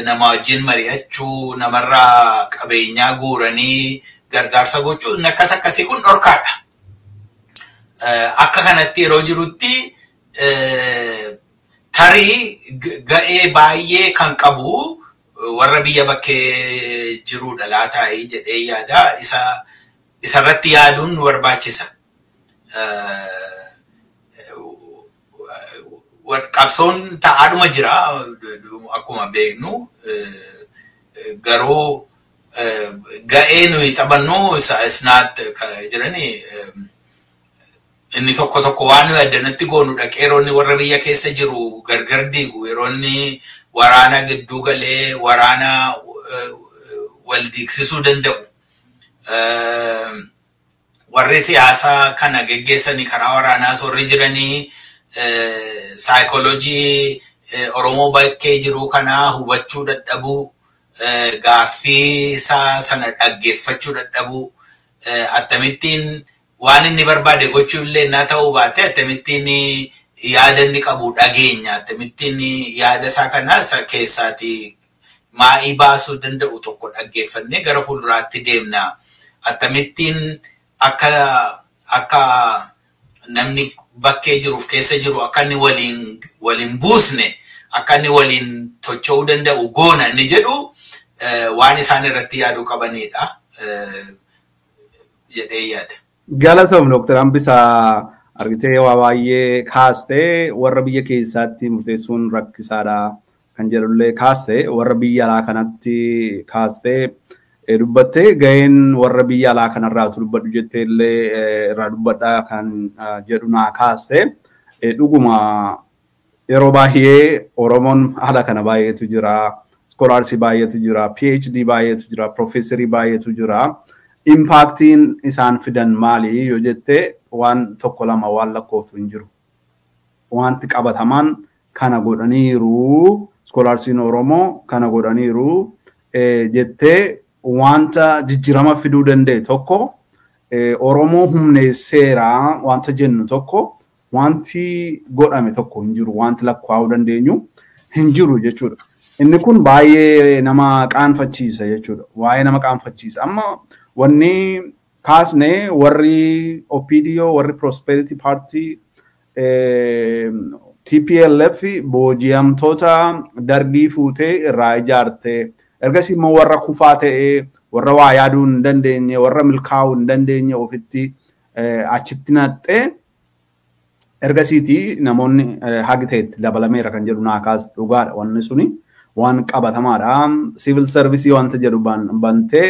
nama wajjin mari'achuu, namarraa qabeenyaa guuranii gargaarsa gochuu, akkas akkasii kun dhorkaadha. Akka kanatti yeroo jirutti tarii ga'ee baay'ee kan qabu warra biyya bakkee jirudha laataa'ii jedhee yaada. Isa isarratti yaaduun nu barbaachisa. Qabsoon ta'aadhuma jira akkuma beeknu, garuu ga'ee nuyi taphannu isnaat jirani inni tokko tokko waan nuyi addanatti goonu dhaqee yeroo inni warra biyya keessa jiru gargar diigu, yeroo inni waraana gidduu galee waraana wal diigsisuu danda'u. Warri siyaasaa kana geggeessanii karaa waraanaas warri jiranii saayikooloojii Oromoo bakkee jiru kanaa hubachuu dadhabuu, gaaffii isaa sana dhaggeeffachuu dadhabuu, akkamittiin waan inni barbaade gochuu illee naa ta'uu baate, akkamittiin yaada inni qabu dhageenya, akkamittiin yaada isaa kana isa keessaati maa'ii baasuu danda'u tokko dhaggeeffannee gara fuulduraatti deemna. Akkamittiin akka namni bakkee jiruuf keessa jiru akka inni waliin buusne, akka inni waliin tocho'uu danda'u goona inni jedhu waan isaan irratti yaaduu qabanidha jedhee yaada. Galatoom, Dooktar Hambisaa. Argitee, waa baay'ee kaastee, warra biyya keessaatti murteessuun rakkisaadha kan jedhullee kaastee, warra biyya alaa kanatti kaastee dubbattee, ga'een warra biyya alaa kanarraa dubbadhu jettee illee irraa dubbadhaa kan jedhu naa kaastee. Dhuguma, yeroo baay'ee Oromoon haala kana baay'eetu jira. Scholarsii baay'eetu jira, PhD baay'eetu jira, Profeesarii baay'eetu jira. Impactiin isaan fidan maali yoo jette, waan tokko lama waan lakkooftu hin jiru. Wanti qabatamaan kana godhaniiru, scholarsiin Oromoo kana godhaniiru jettee wanta jijjiirama fiduu danda'e tokko, Oromoo humneesseera wanta jennu tokko, wanti godhame tokko hin jiru, wanti lakkaa'uu dandeenyu hin jiru jechuudha. Inni kun baay'ee nama qaanfachiisa jechuudha. Waa'ee nama qaanfachiisa. Amma wanni kaasne, warri OPDO, warri Prosperity Party, TPLF booji'amtoota dargii fuutee irraa ijaarte. Ergasii immoo warra kufaa ta'ee, warra waa yaaduu hin dandeenye, warra milkaa'uu hin dandeenye ofitti achitti naqxee, ergasiiti namoonni hagi ta'etti dabalameera kan jedhu naa kaas, dhugaadha, wanni suni waan qabatamaadha. Civil service wanta jedhu bantee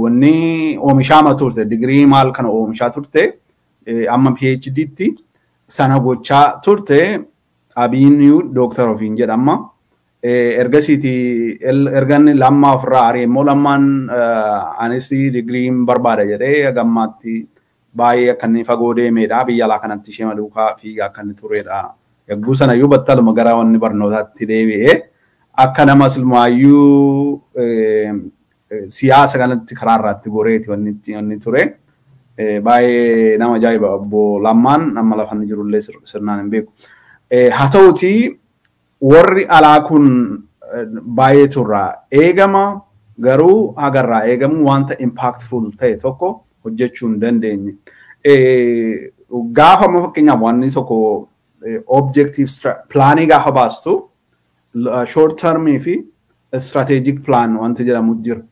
wanni oomishaama turte, digirii maal kana oomishaa turte, amma PhDtti sana gochaa turte. Abiyyuu dooktar ofiin jedhama. Ergasiiti erga inni Lammaa ofirraa ari'e immoo Lammaan anis digiriin barbaada jedhee gammaatti baay'ee akka inni fagoo deemedha. Biyya alaa kanatti ishee duukaa fiigaa akka inni turedha. Yagguu sanayyuu battaluma gara wanni barnootaatti deebi'ee akka nama silmaayyuu siyaasa kanatti karaa irraatti goreeti wanni ture. Baay'ee nama ajaa'iba obbo Lammaan, amma lafa inni jirullee sirnaan hin beeku. Haa ta'utii warri alaa kun baay'eetu irraa eegama, garuu hagarraa eegamu wanta impactful ta'e tokko hojjechuu hin dandeenye. Gaafa amma fakkeenyaaf wanni tokko objective planii gaafa baastu, short termii fi strategic plan wanti jedhamu jira.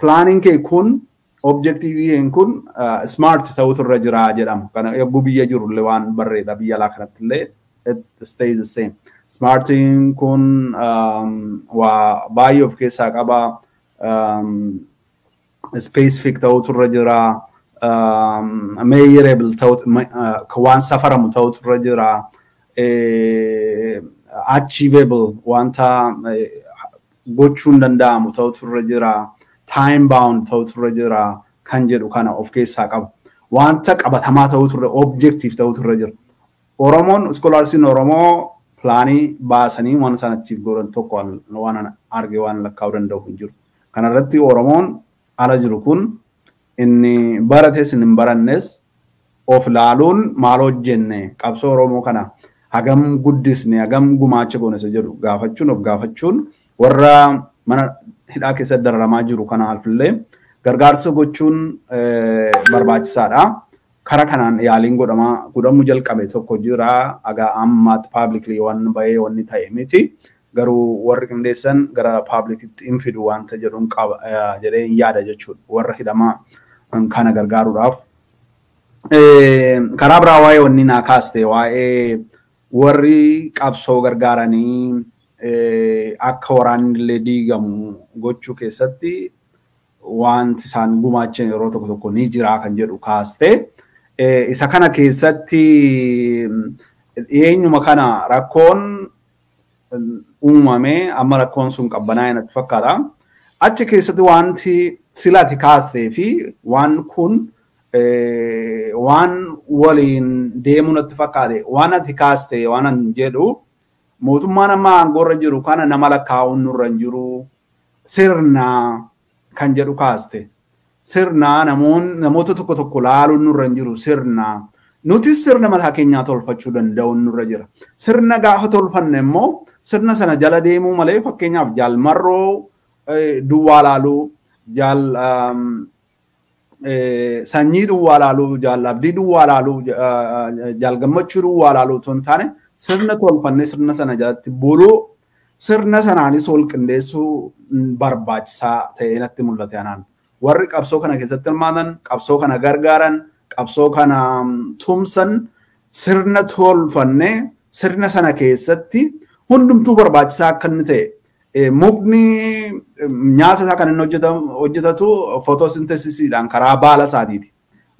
Planiin kee kun, objectiviin kun smart ta'utu irra jira jedhama. Kana yogguu biyya jirullee waan barreedha, biyya alaa kanatti illee it stays the same. Smartiin kun waa baay'ee of keessaa qaba. Specific ta'utu irra jira. Measurable ta'utu, waan safaramu ta'utu irra jira. Achievable, wanta gochuun danda'amu ta'utu irra jira. Time bound ta'utu irra jira kan jedhu kana of keessaa qaba. Wanta qabatamaa ta'utu irra, objective ta'utu irra jira. Oromoon, scholarsiin Oromoo planii baasanii waan isaan achiif godhan tokko waan arge waan lakkaa'uu danda'u hin jiru. Kanarratti Oromoon ala jiru kun, inni barates inni hin barannes, of laaluun maal hojjenne, qabsoo Oromoo kana hagam guddisne, hagam gumaacha goone isa jedhu gaafachuun, of gaafachuun, warra mana hidhaa keessatti dararamaa jiru kanaaf illee gargaarsa gochuun barbaachisaadha. Kara kanaan yaaliin godhamaa godhamuu jalqabe tokko jira. Haga ammaatti publicly waan bahee wanni ta'e miti. Garuu warri qindeessan gara publicitti hin fidu wanta jedhuun qaba jedhee hin yaada jechuudha. Warra hidhamaa kana gargaaruudhaaf. Karaa biraa waa'ee wanni naa kaaste, waa'ee warri qabsoo gargaaranii akka waraanni illee diigamu gochuu keessatti wanti isaan gumaachan yeroo tokko tokko ni jira kan jedhu kaaste. Isa kana keessatti dhiyeenyuma kana rakkoon uumame, amma rakkoon sun qabbanaa'e natti fakkaata. Achi keessatti wanti silati kaastee fi waan kun waan waliin deemuu natti fakkaate. Waan ati kaaste, waan an jedhu, mootummaan amma aangoorra jiru kana nama lakkaa'uun nurra hin jiru, sirna kan jedhu kaaste. Sirna namoota tokko tokko laaluun nurra hin jiru, sirna. Nuti sirna mataa keenyaa tolfachuu danda'uun nurra jira. Sirna gaafa tolfanne immoo sirna sana jala deemuu malee, fakkeenyaaf Jaal Marroo duwwaa laaluu, Jaal Sanyii duwwaa laaluu, Jaal Abdii duwwaa laaluu, Jaal Gammachuu duwwaa laaluu otoo hin taane, sirna tolfannee sirna sana jalatti buluu, sirna sanaanis wal qindeessuu barbaachisaa ta'ee natti mul'ate anaan. Warri qabsoo kana keessatti hirmaatan, qabsoo kana gargaaran, qabsoo kana tumsan, sirna tolfannee sirna sana keessatti hundumtuu barbaachisaa akka inni ta'e. Mukni nyaata isaa kan inni hojjetatu photosynthesisiidhaan karaa baala isaatiiti.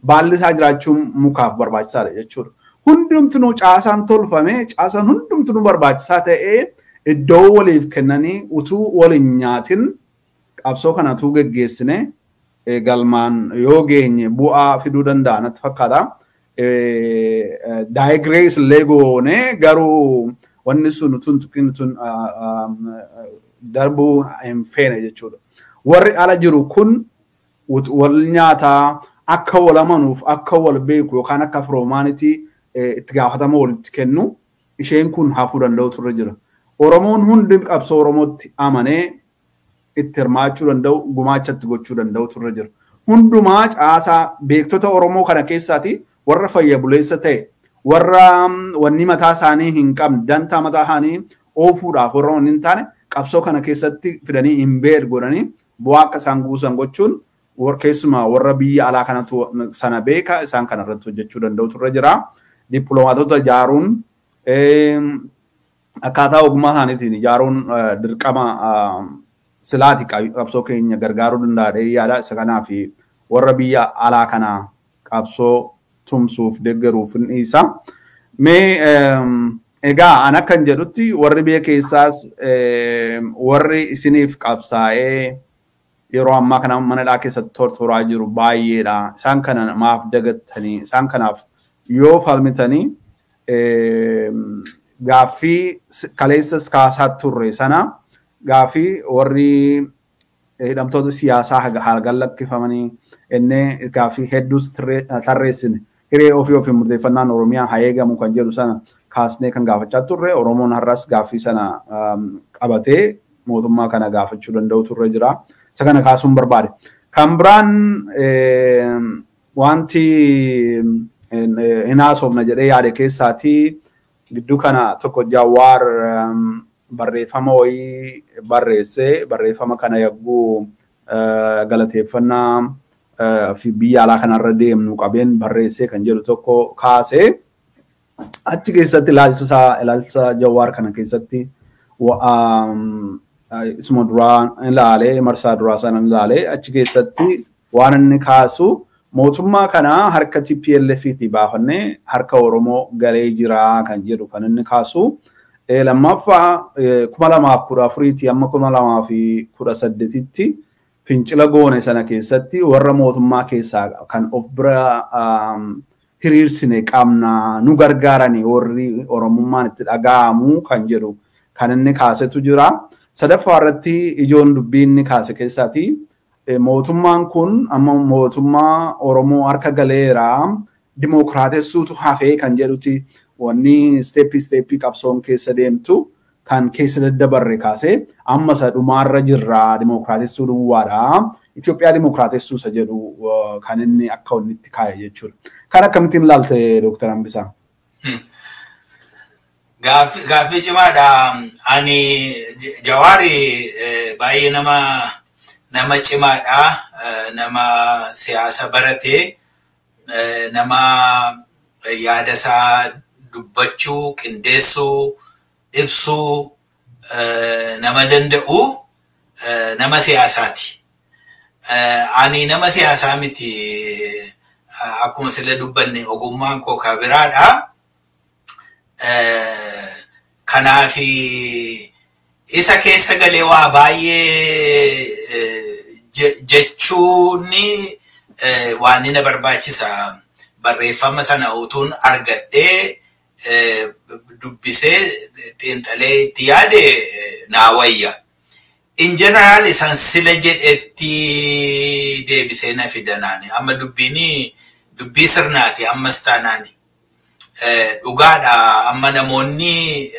Baalli isaa jiraachuun mukaaf barbaachisaadha jechuudha. Hundumtinuu caasaan tolfame, caasaan hundumtinuu barbaachisaa ta'ee, iddoo waliif kennanii utuu waliin nyaatin qabsoo kana utuu geggeessine galmaan yoo geenye bu'aa fiduu danda'a natti fakkaata. Digress illee goone, garuu wanni sun utuu hin tuqin utuu darbuu hin feene jechuudha. Warri ala jiru kun wal nyaataa akka wal amanuuf, akka wal beeku yookaan akka firoomaanitii itti gaafatama walitti kennu, isheen kun hafuu danda'u turre jira. Oromoon hundi qabsoo Oromootti amanee itti hirmaachuu danda'u, gumaachatti gochuu danda'u turre jira. Hundumaa caasaa beektota Oromoo kana keessaati warra fayya buleessa ta'e, warra wanni mataa isaanii hin qabne, dantaa mataa isaanii oofuudhaaf warra wanni hin taane, qabsoo kana keessatti fidanii hin beer godhanii bu'aa akka isaan buusan gochuun, keessumaa warra biyya alaa kanatu sana beeka, isaan kana irratti hojjechuu danda'u turre jira. Dippiloomaatota ijaaruun, akkaataa ogummaa isaaniitiin ijaaruun dirqama silaati qabsoo keenya gargaaruu danda'a yaada. Isa kanaaf warra biyya alaa kana qabsoo tumsuuf deeggaruuf hin dhiisa. Mee Egaa an akkan jedhutti warri biyya keessaas warri isiniif qabsaa'ee yeroo ammaa kana mana hidhaa keessatti tortoraa jiru baay'eedha. Isaan kana maaf dagattanii, isaan kanaaf yoo falmitanii gaaffii kaleessas kaasaa turre sana, gaaffii warri hidhamtoota siyaasaa haala lakkifamanii inni gaaffii hedduus tarreessine, hiree ofii ofiin murteeffannaan Oromiyaa haa eegamu kan jedhu sana kaasnee kan gaafachaa turre, Oromoon har'as gaaffii sana qabatee mootummaa kana gaafachuu danda'u turre jira. Isa kana kaasuun barbaade. Kan biraan wanti hin haasofna jedhee yaade keessaatii gidduu kana tokko Jawaar barreeffama wayii barreessee, barreeffama kana yagguu galateeffannaa fi biyya alaa kanarra deemnu qabeen barreessee kan jedhu tokko kaasee, achi keessatti ilaalcha isaa, ilaalcha Jawaar kana keessatti isuma duraa ilaalee, marsaa duraa sana ilaalee, achi keessatti waan inni kaasu mootummaa kana harka TPLF tti baafannee harka Oromoo galee jira kan jedhu kan inni kaasu. Lammaffaa, 2014tti amma 2018tti fincila goone sana keessatti warra mootummaa keessaa kan of bira hiriirsine qabna, nu gargaarani warri Oromummaan itti dhaga'amu kan jedhu kan inni kaasetu jira. Sadaffaa irratti ijoon dubbii inni kaase keessaati mootummaan kun amma mootummaa Oromoo harka galeera, dimookiraatessuutu hafee kan jedhuti, wanni step step qabsoon keessa deemtu kan keessa daddabarre kaasee amma isa dhumaarra jirra, dimookiraatessuu duwwaadha. Itoophiyaa dimookiraatessuu isa jedhu kan inni akka wanni itti kaa'e jechuudha. Kan akkamittiin ilaalte, Dooktar Hambisaa? Gaaffii cimaadha. Ani Jawaari baay'ee nama cimaadha. Nama siyaasa baratee, nama yaada isaa dubbachuu, qindeessuu, ibsuu nama danda'u, nama siyaasaati. Ani nama siyaasaa miti. Akkuma sila dubbanne ogummaan koo ka biraadha. Kanaaf isa keessa galee waa baay'ee jechuun waan na barbaachisa. Barreeffama sana utuun argadhee dubbisee xiinxalee itti yaade naa wayya. In general isaan sila jedhetti deebisee na fidanaani. Amma dubbiin dubbii sirnaati ammas taanaani. Dhugaadha, amma namoonni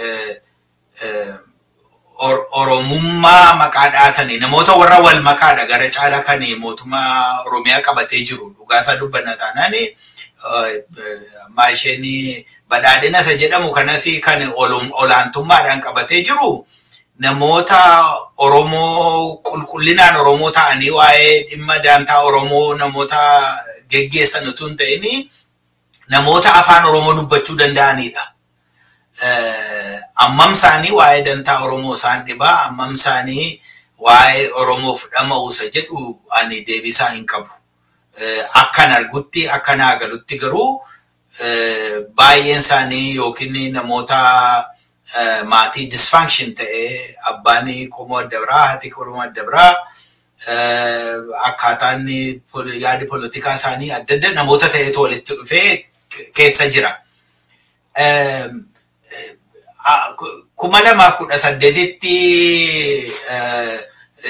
Oromummaa maqaa dhaatanii namoota warra wal makaadha gara caala kan mootummaa Oromiyaa qabatee jiru, dhugaasaa dubbanna taanaani, ammaa isheen badhaadhina isa jedhamu kanas kan olaantummaadhaan qabatee jiru namoota Oromoo qulqullinaan Oromoo ta'anii waa'ee dhimma daantaa Oromoo namoota geggeessan utuu hin ta'in namoota afaan Oromoo dubbachuu danda'anidha. Ammam isaanii waa'ee dantaa Oromoo isaan dhibaa, ammam isaanii waa'ee Oromoof dhama'u isa jedhu ani deebisaa hin qabu. Akkan argutti, akka naa galutti garuu baay'een isaanii yookiin namoota maatii dysfunction ta'ee, abbaan qomoo adda biraa, haati qomoo adda biraa, akkaataan yaadi poolitikaa isaanii adda adda namoota ta'etu walitti dhufee keessa jira. 2018tti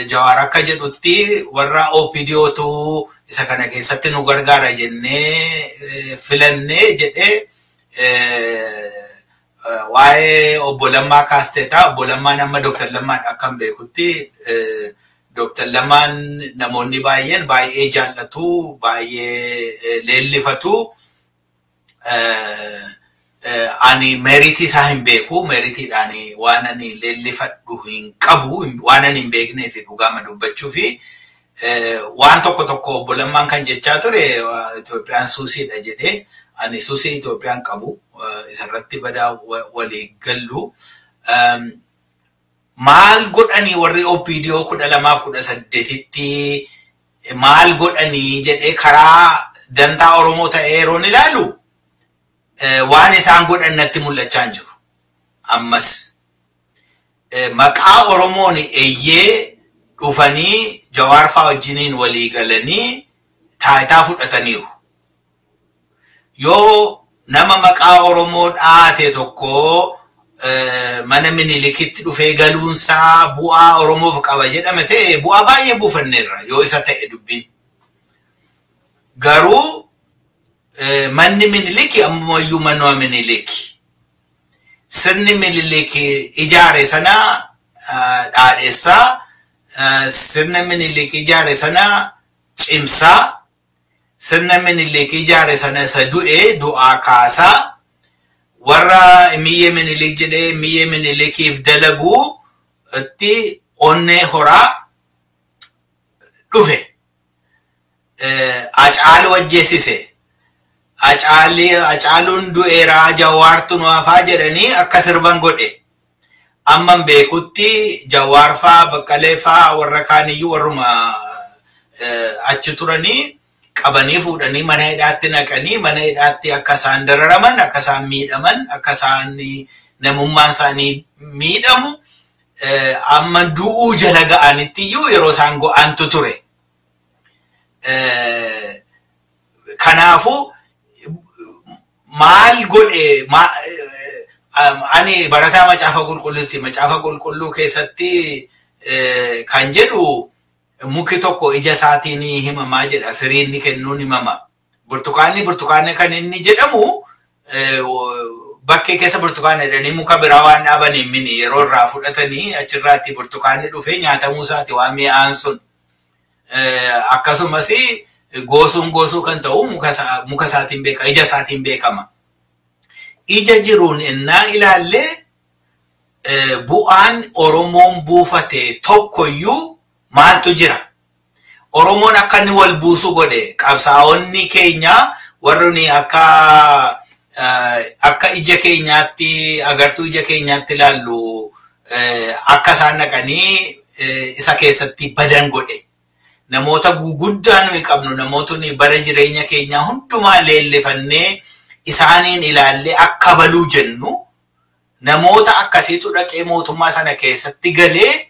Jawaar akka jedhutti warra OPDOtu isa kana keessatti nu gargaara jennee filannee jedhee, waa'ee obbo Lammaa kaasteeta. Obbo Lammaan amma Dooktar Lammaan akkam beekutti Dooktar Lammaan namoonni baay'een baay'ee jaallatu, baay'ee leellifatu. Ani merit isaa hin beeku. Meritiidhaan waan ani leellifadhu hin qabu, waan ani hin beekneef dhugaama dubbachuu fi waan tokko tokko obbo Lammaan kan jechaa ture Itoophiyaan suusiidha jedhee, ani suusii Itoophiyaan qabu isarratti badaa walii gallu. Maal godhanii warri OPDO 2018tti maal godhanii jedhee karaa dantaa Oromoo ta'ee yeroon ilaalu waan isaan godhan natti mul'achaa hin jiru. Ammas maqaa Oromoon eeyyee dhufanii Jawaar fa'aa wajjiniin walii galanii taayitaa fudhataniiru. Yoo nama maqaa Oromoo dhaate tokko mana Minilikitti dhufee galuunsaa bu'aa Oromoof qaba jedhame ta'e bu'aa baay'ee buufanneerra yoo isa ta'e dubbiin. Garuu manni Miniliki ammayyuu manuma Miniliki. Sirni Miniliki ijaare sana dhaadheessaa, sirna Miniliki ijaare sana cimsaa, sirna Minilik ijaare sana isa du'e du'aa kaasaa, warra miyyee Minilik jedhee miyyee Minilikiif dalaguu itti onnee horaa dhufe. Hacaaluu ajjeesise. Hacaaluun du'eeraa Jawaartu nu hafaa jedhanii akka sirban godhe. Amman beekutti Jawaar faa Baqqalee faa warra kaaniyyuu warruma achi turanii qabanii fuudhanii mana hidhaatti naqanii mana hidhaatti akka isaan dararaman, akka isaan miidhaman, akka isaan namummaan isaanii miidhamu amma du'uu jala ga'anitti iyyuu yeroo isaan go'antu ture. Kanaafuu maal godhe ani barataa macaafa qulqulluuti. Macaafa qulqulluu keessatti kan jedhu muki tokko ija isaatiin himamaa jedha. Firiin inni kennuun himama. Burtukaanni kan inni jedhamu bakkee keessa burtukaana jedhanii muka biraa waan dhaabaniin mini yeroo irraa fudhatanii achirraatti burtukaanni dhufee nyaatamuu isaati waan mi'aan sun. Akkasumas goosuun goosuu kan ta'u muka isaatiin beekama, ija isaatiin beekama. Ija jiruun innaa ilaallee bu'aan Oromoon buufate tokkoyyuu maaltu jira? Oromoon akka inni wal buusu godhe qabsaa'onni keenya warri akka akka ija keenyaatti agartuu ija keenyaatti ilaallu akka isaan dhaqanii isa keessatti badan godhe. Namoota guguddaa nuyi qabnu namootni bara jireenya keenyaa hundumaa leellifannee isaaniin ilaallee akka baluu jennu namoota akkasiitu dhaqee mootummaa sana keessatti galee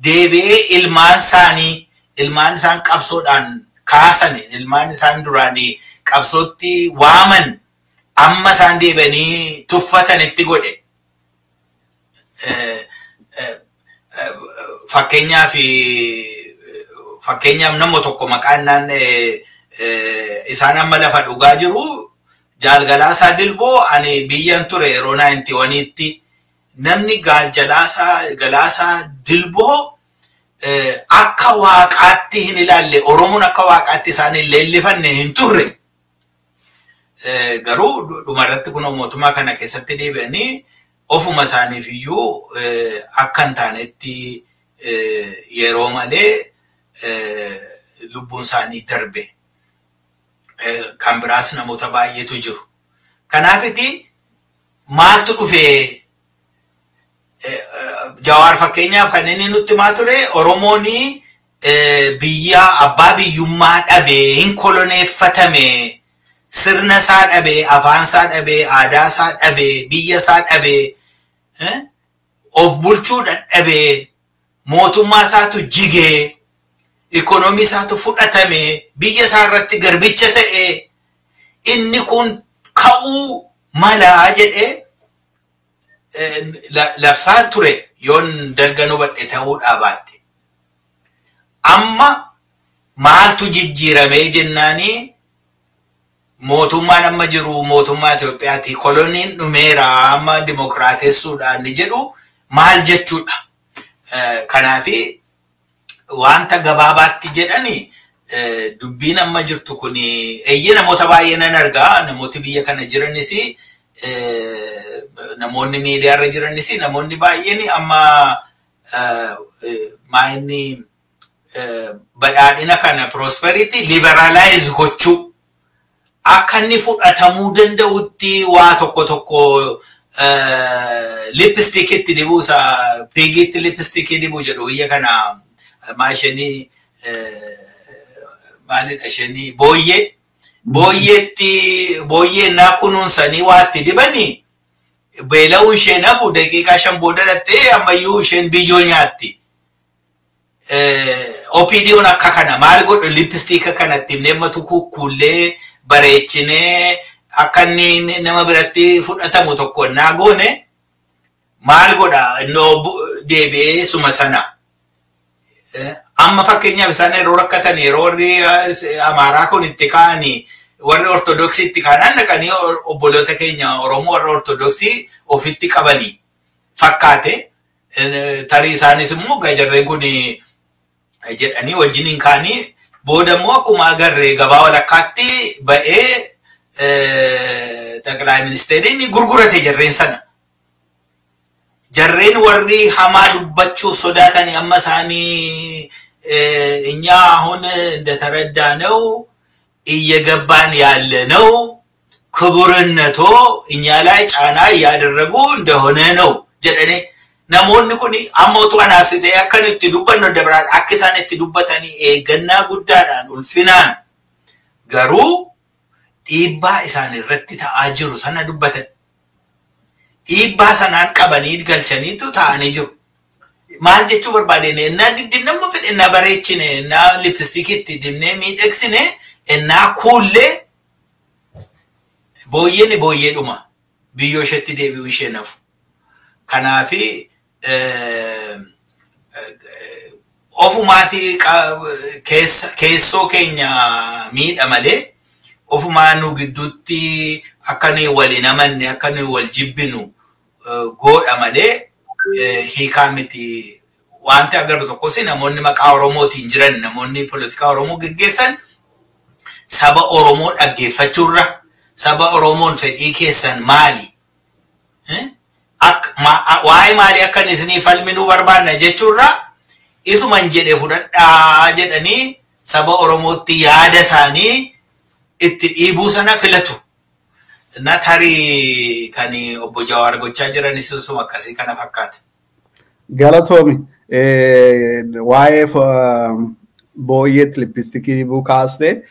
deebi'ee ilmaan isaanii ilmaan isaan qabsoodhaan kaasan ilmaan isaan duraanii qabsootti waaman amma isaan deebi'anii tuffatanitti godhe. Fakkeenyaaf nama tokko maqaan naan isaan amma lafa dhugaa jiru Jaal Galaasaa Dilboo ani biyyan ture yeroo 91tti namni Galaasaa Dilboo akka waaqaatti hin ilaalle Oromoon akka waaqaatti isaan hin leellifanne hin turre. Garuu dhumarratti kun mootummaa kana keessatti deebi'anii ofuma isaaniif iyyuu akka hin taanetti yeroo malee lubbuun isaanii darbe. Kan biraas namoota baay'eetu jiru. Kanaafiti maaltu dhufee Jawaar fakkeenyaaf kan inni nutti himaa ture Oromoon biyya abbaa biyyummaa dhabee hin koloneeffatame sirna isaa dhabee afaan isaa dhabee aadaa isaa dhabee biyya isaa dhabee of bulchuu dadhabee mootummaa isaatu jigee ikonoomii isaatu fudhatame biyya isaa irratti garbicha ta'e inni kun ka'uu malaa jedhee labsaa ture yoon dalga hubadhe ta'uudhaa baadhe. Amma maaltu jijjiiramee jennaanii mootummaan amma jiru mootummaa Itoophiyaati. Koloniin dhumeera amma dimokiraatessuudhaan ni jedhu maal jechuudha. Kanaafi wanta gabaabaatti jedhani dubbiin amma jirtu kun eeyyee namoota baay'ee nan argaa namooti biyya kana jiranis namoonni miidiyaarra jiranis namoonni baay'een amma maa'inni badhaadhina kana prosperity liberalize gochuu akka inni fudhatamuu danda'utti waa tokko tokko lipstick itti dibuu isa piigiitti lipstick dibuu jedhu biyya kana maashinii maalidha isheenii booyyee booyyeetti booyyee naa kunuunsanii waa itti dibanii Beela'uu isheen hafu daqiiqaa 5 booda dhattee ammayyuu isheen biyyoo nyaatti. OPDO'n akka kana maal godhu lippistiika kanatti neemmatu kukkuullee bareechinee akka inni nama biratti fudhatamu tokko naa goone maal godha innoo deebi'ee suma sana. Amma fakkeenyaaf isaan yeroo rakkatan yeroo warri Amaaraa kun itti ka'anii warri Ortodoksii itti ka'an dhaqanii obboloota keenya Oromoo warra Ortodoksii ofitti qabanii fakkaate. Tarii isaanis immoo gajarreen kun jedhanii wajjin hin kaanii booda immoo akkuma agarre gabaa walakkaatti ba'ee ጠቅላይ ministeeriin gurgurate jarreen sana. Jarreen warri hamaa dubbachuuf sodaatanii amma isaanii እኛ አሁን እንደተረዳነው እየገባን ያለነው ክቡርነቶ እኛ ላይ ጫና እያደረጉ እንደሆነ ነው jedhanii namoonni kun amma utuu anaaf si ta'e akka nu itti dubbannu dabaraan akka isaan itti dubbatanii eeggannaa guddaadhaan ulfinaan garuu dhiibbaa isaan irratti ta'aa jiru sana dubbatan. Dhiibbaa sanaan qabanii galchaniitu ta'anii jiru. Maal jechuu barbaadeen ennaa diddibnamma fedhe ennaa bareechine ennaa lippistikiitti dibnee miidhagsine ennaa kuullee booyyeen booyyeedhuma biyyoo isheetti deebi'uu ishee nafu. Kanaafi ofumaatii keessoo keenya miidha malee ofumaa nu gidduutti akka nuyi wal hin amanne akka nuyi wal jibbinu godha malee hiikaa miti. Wanti agarru tokkos namoonni maqaa Oromootiin jiran namoonni poolitikaa Oromoo geggeessan saba Oromoo dhaggeeffachuurra saba Oromoon fedhii keessan maali? Waa'ee maalii akka isinii falminuu barbaanna jechuurra isuman jedhe fudhadhaa jedhanii saba Oromootti yaada isaanii itti dhiibuu sana filatu. Na tarii kan obbo Jawaar gochaa jiranis suma akkasii kana fakkaata. Galatoomi. Waa'ee booyyeetti lippistikii dibuu kaaste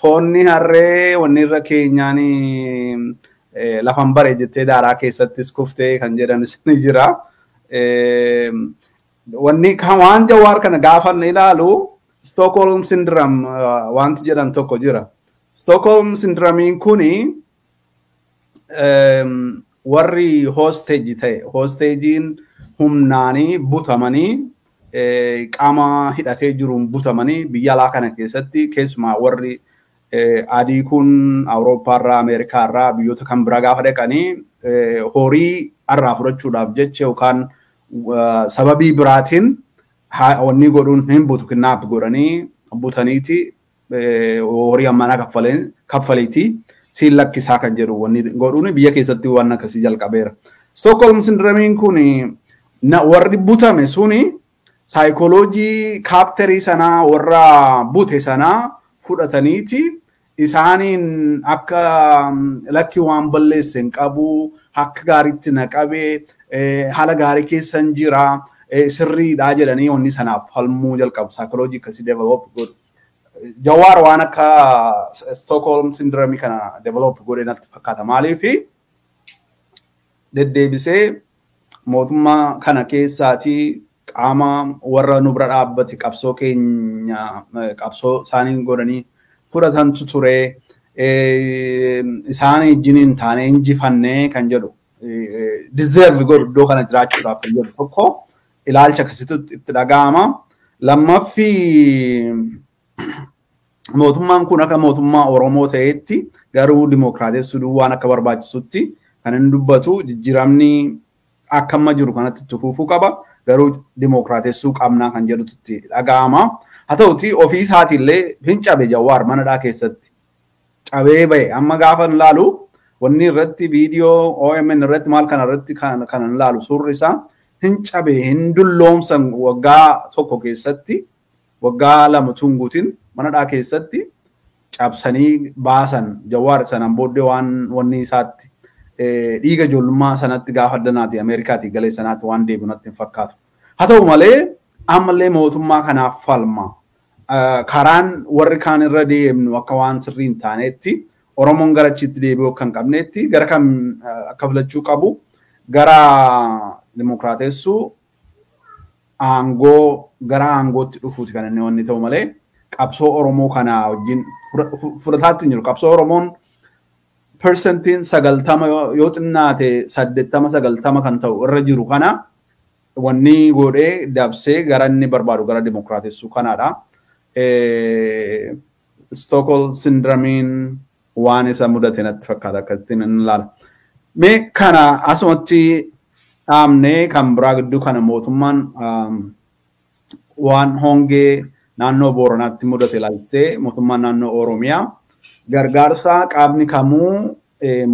foonni harree wanni irra keenyaan lafan bare jettee daaraa keessattis kuftee kan jedhanis ni jira. Wanni waan Jawaar kana gaafa ilaalu Stockholm Syndrome wanti jedhan tokko jira. Stockholm Syndromeiin kuni warri hostage ta'e hostagein humnaanii butamanii qaama hidhatee jiruun butamanii biyya alaa kana keessatti keessumaa warri adii kun Awurooppaarraa Ameerikaarraa biyyoota kan biraa gaafa dhaqanii horii irraa fudhachuudhaaf jecha yookaan sababii biraatiin wanni godhuun hin butu kidnap godhanii butaniiti horii ammanaa kaffaleeti siin lakkisaa kan jedhu wanni godhuun biyya keessatti waan akkasii jalqabeera. Stockholm Syndromeiin kun warri butame suni saayikooloojii kaapterii sanaa warra bute sanaa fudhataniiti isaaniin akka lakki waan balleesse hin qabu akka gaariitti na qabee haala gaarii keessan jira sirriidha jedhanii wanni sanaaf falmuu jalqabu saayikooloojii akkasii develop godhu. Jawaar waan akka Stockholm Syndrome kana develop godhe natti fakkaata. Maaliifi deddeebisee mootummaa kana keessaatii qaama warra nu bira dhaabbate qabsoo keenya qabsoo isaanii godhanii fudhatantu ture. Isaan wajjin hin taane injifannee kan jedhu deserve godhu iddoo kana jiraachuudhaaf kan jedhu tokko ilaalcha akkasitti itti dhaga'ama. Lammaffii mootummaan kun akka mootummaa Oromoo ta'etti garuu dimookiraatessuu waan akka barbaachisutti kan inni dubbatu jijjiiramni akka amma jiru kanatti itti fufuu qaba. Garuu dimookiraatessuu qabnaa kan jedhutti dhaga'ama. Haa ta'uti ofii isaatiillee hin cabe Jawaar manadhaa keessatti. Cabee ba'e amma gaafa hin laalu wanni irratti viidiyoo OMN irratti maal kana irratti kan hin laalu suurri isaa hin cabe hin dulloomsan waggaa tokko keessatti waggaa 2 tunguutiin manadhaa keessatti cabsanii baasan Jawaar sanaan booddee waan wanni isaatti dhiiga ijoollummaa sanatti gaafa addanaati Ameerikaatii galee sanaatti waan deebi'u natti hin fakkaatu. Haa ta'u malee ammallee mootummaa kanaaf falma. Karaan warri kaan irra deemnu akka waan sirrii hin taanetti Oromoon gara achitti deebi'uu akka hin qabneetti gara kam akka filachuu qabu gara dimokiraatessuu aangoo gara aangootti dhufuuti kan inni wanni ta'u malee qabsoo Oromoo kana wajjin fudhataatti hin jiru. Qabsoo Oromoon 90% yoo xinnaate 80-90 kan ta'u irra jiru kana wanni godhee dabsee gara inni barbaadu gara dimokiraatessuu kanaadha. Stockholm syndrome waan isa mudate natti fakkaata akkasittiin inni ilaala. Mee kana asumatti dhaabnee kan biraa gidduu kana mootummaan waan hongee naannoo Booranaatti mudate ilaalchisee mootummaan naannoo Oromiyaa gargaarsa qaamni kamuu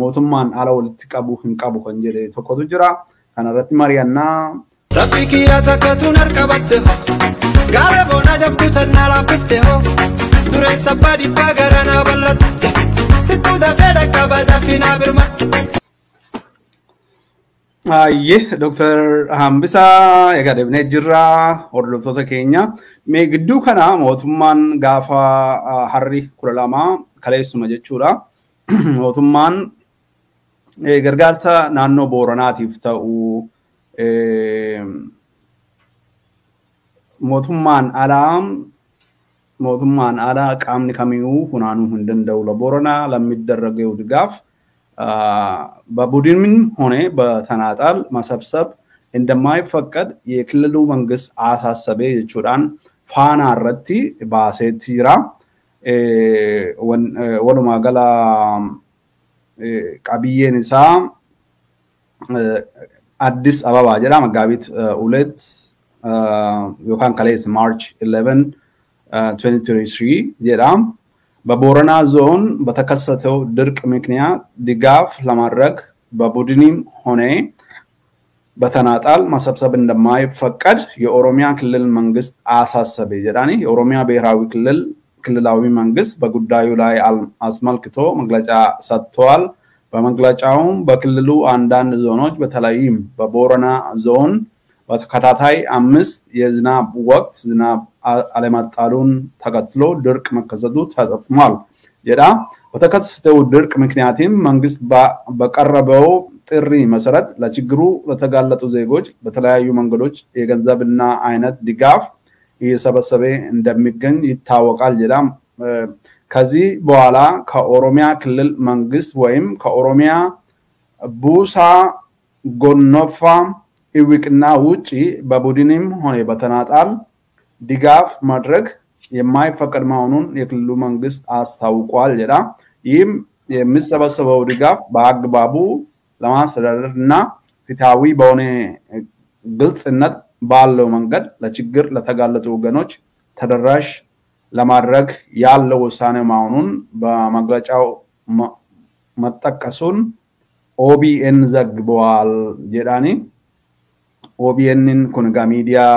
mootummaan ala walitti qabu hin qabu kan jedhe tokkotu jira. Kanarratti mari'annaa. Rabbi kiyya takkatuun harka batte hoo gaara boona jabdu tannaa laaffifte hoo dureessa abbaa dhibbaa gara naa bal'atte sittuu dafee dhaqqaba daffinaa birma. Ayyee Dooktar Hambisaa egaa deebinee jirra hordoftoota keenya. Mee gidduu kana mootummaan gaafa harri 12 kaleessuma jechuudha. Mootummaan gargaarsa naannoo Booranaatiif ta'u mootummaan alaa qaamni kamiyyuu funaanuu hin danda'u. ለቦረና ለሚደረገው ድጋፍ በቡድንም ሆነ በተናጠል መሰብሰብ እንደማይፈቀድ የክልሉ መንግስት አሳሰበ jechuudhaan Faanaa irratti baaseetti jira. Walumaa gala qabiyyeen isaa Addis Ababa jedha Maggaabit 2 yookaan kaleessa March 11 2023 jedha. በቦረና ዞን በተከሰተው ድርቅ ምክንያት ድጋፍ ለማድረግ በቡድንም ሆነ በተናጠል መሰብሰብ እንደማይፈቀድ የኦሮሚያ ክልል መንግስት አሳሰበ jedhani የኦሮሚያ ብሔራዊ ክልላዊ መንግስት በጉዳዩ ላይ አስመልክቶ መግለጫ ሰጥቷል። በመግለጫውም በክልሉ አንዳንድ ዞኖች በተለይም በቦረና ዞን በተከታታይ 5 የዝናብ ወቅት ዝናብ አለመጣሉን ተከትሎ ድርቅ መከሰቱ ተጠቁሟል jedha። በተከሰተው ድርቅ ምክንያትም መንግስት በቀረበው ጥሪ መሰረት ለችግሩ ለተጋለጡ ዜጎች በተለያዩ መንገዶች የገንዘብና አይነት ድጋፍ እየሰበሰበ እንደሚገኝ ይታወቃል jedha። ከዚህ በኋላ ከኦሮሚያ ክልል መንግስት ወይም ከኦሮሚያ ቡሳ ጎኖፋ እውቅና ውጪ በቡድንም ሆነ በተናጠል ድጋፍ ማድረግ የማይፈቀድ መሆኑን የክልሉ መንግስት አስታውቋል jedha። ይህም የሚሰበሰበው ድጋፍ በአግባቡ ለማስተዳደርና ፍትሃዊ በሆነ ግልጽነት ባለው መንገድ ለችግር ለተጋለጡ ወገኖች ተደራሽ ለማድረግ ያለው ውሳኔ መሆኑን በመግለጫው መጠቀሱን OBN ዘግቧል jedhani። OBN kun egaa miidiyaa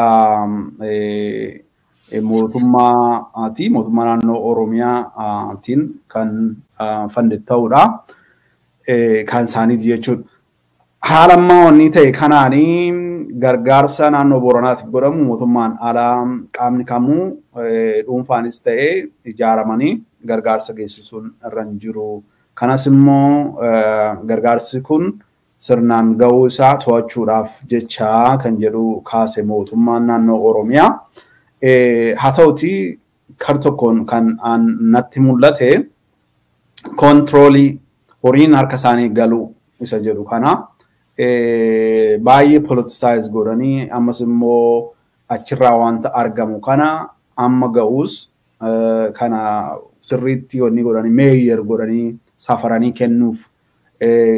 mootummaati. Mootummaa naannoo Oromiyaatiin kan funded ta'udha. Kan isaaniiti jechuudha. Haala ammaa wanni ta'e kanaanii gargaarsa naannoo Booranaatiif godhamu mootummaan alaa qaamni kamuu dhuunfaanis ta'ee ijaaramanii gargaarsa geessisuun irra hin jiru. Kanas immoo gargaarsi kun sirnaan ga'uu isaa to'achuudhaaf jecha kan jedhu kaase mootummaan naannoo Oromiyaa. Haa ta'uti kar tokkoon kan natti mul'ate koontiroolii horiin harka isaanii galuu isa jedhu kana baay'ee politicize godhanii ammas immoo achirraa wanta argamu kana amma ga'uus kana sirriitti wanni godhanii meeyyer godhanii safaranii kennuuf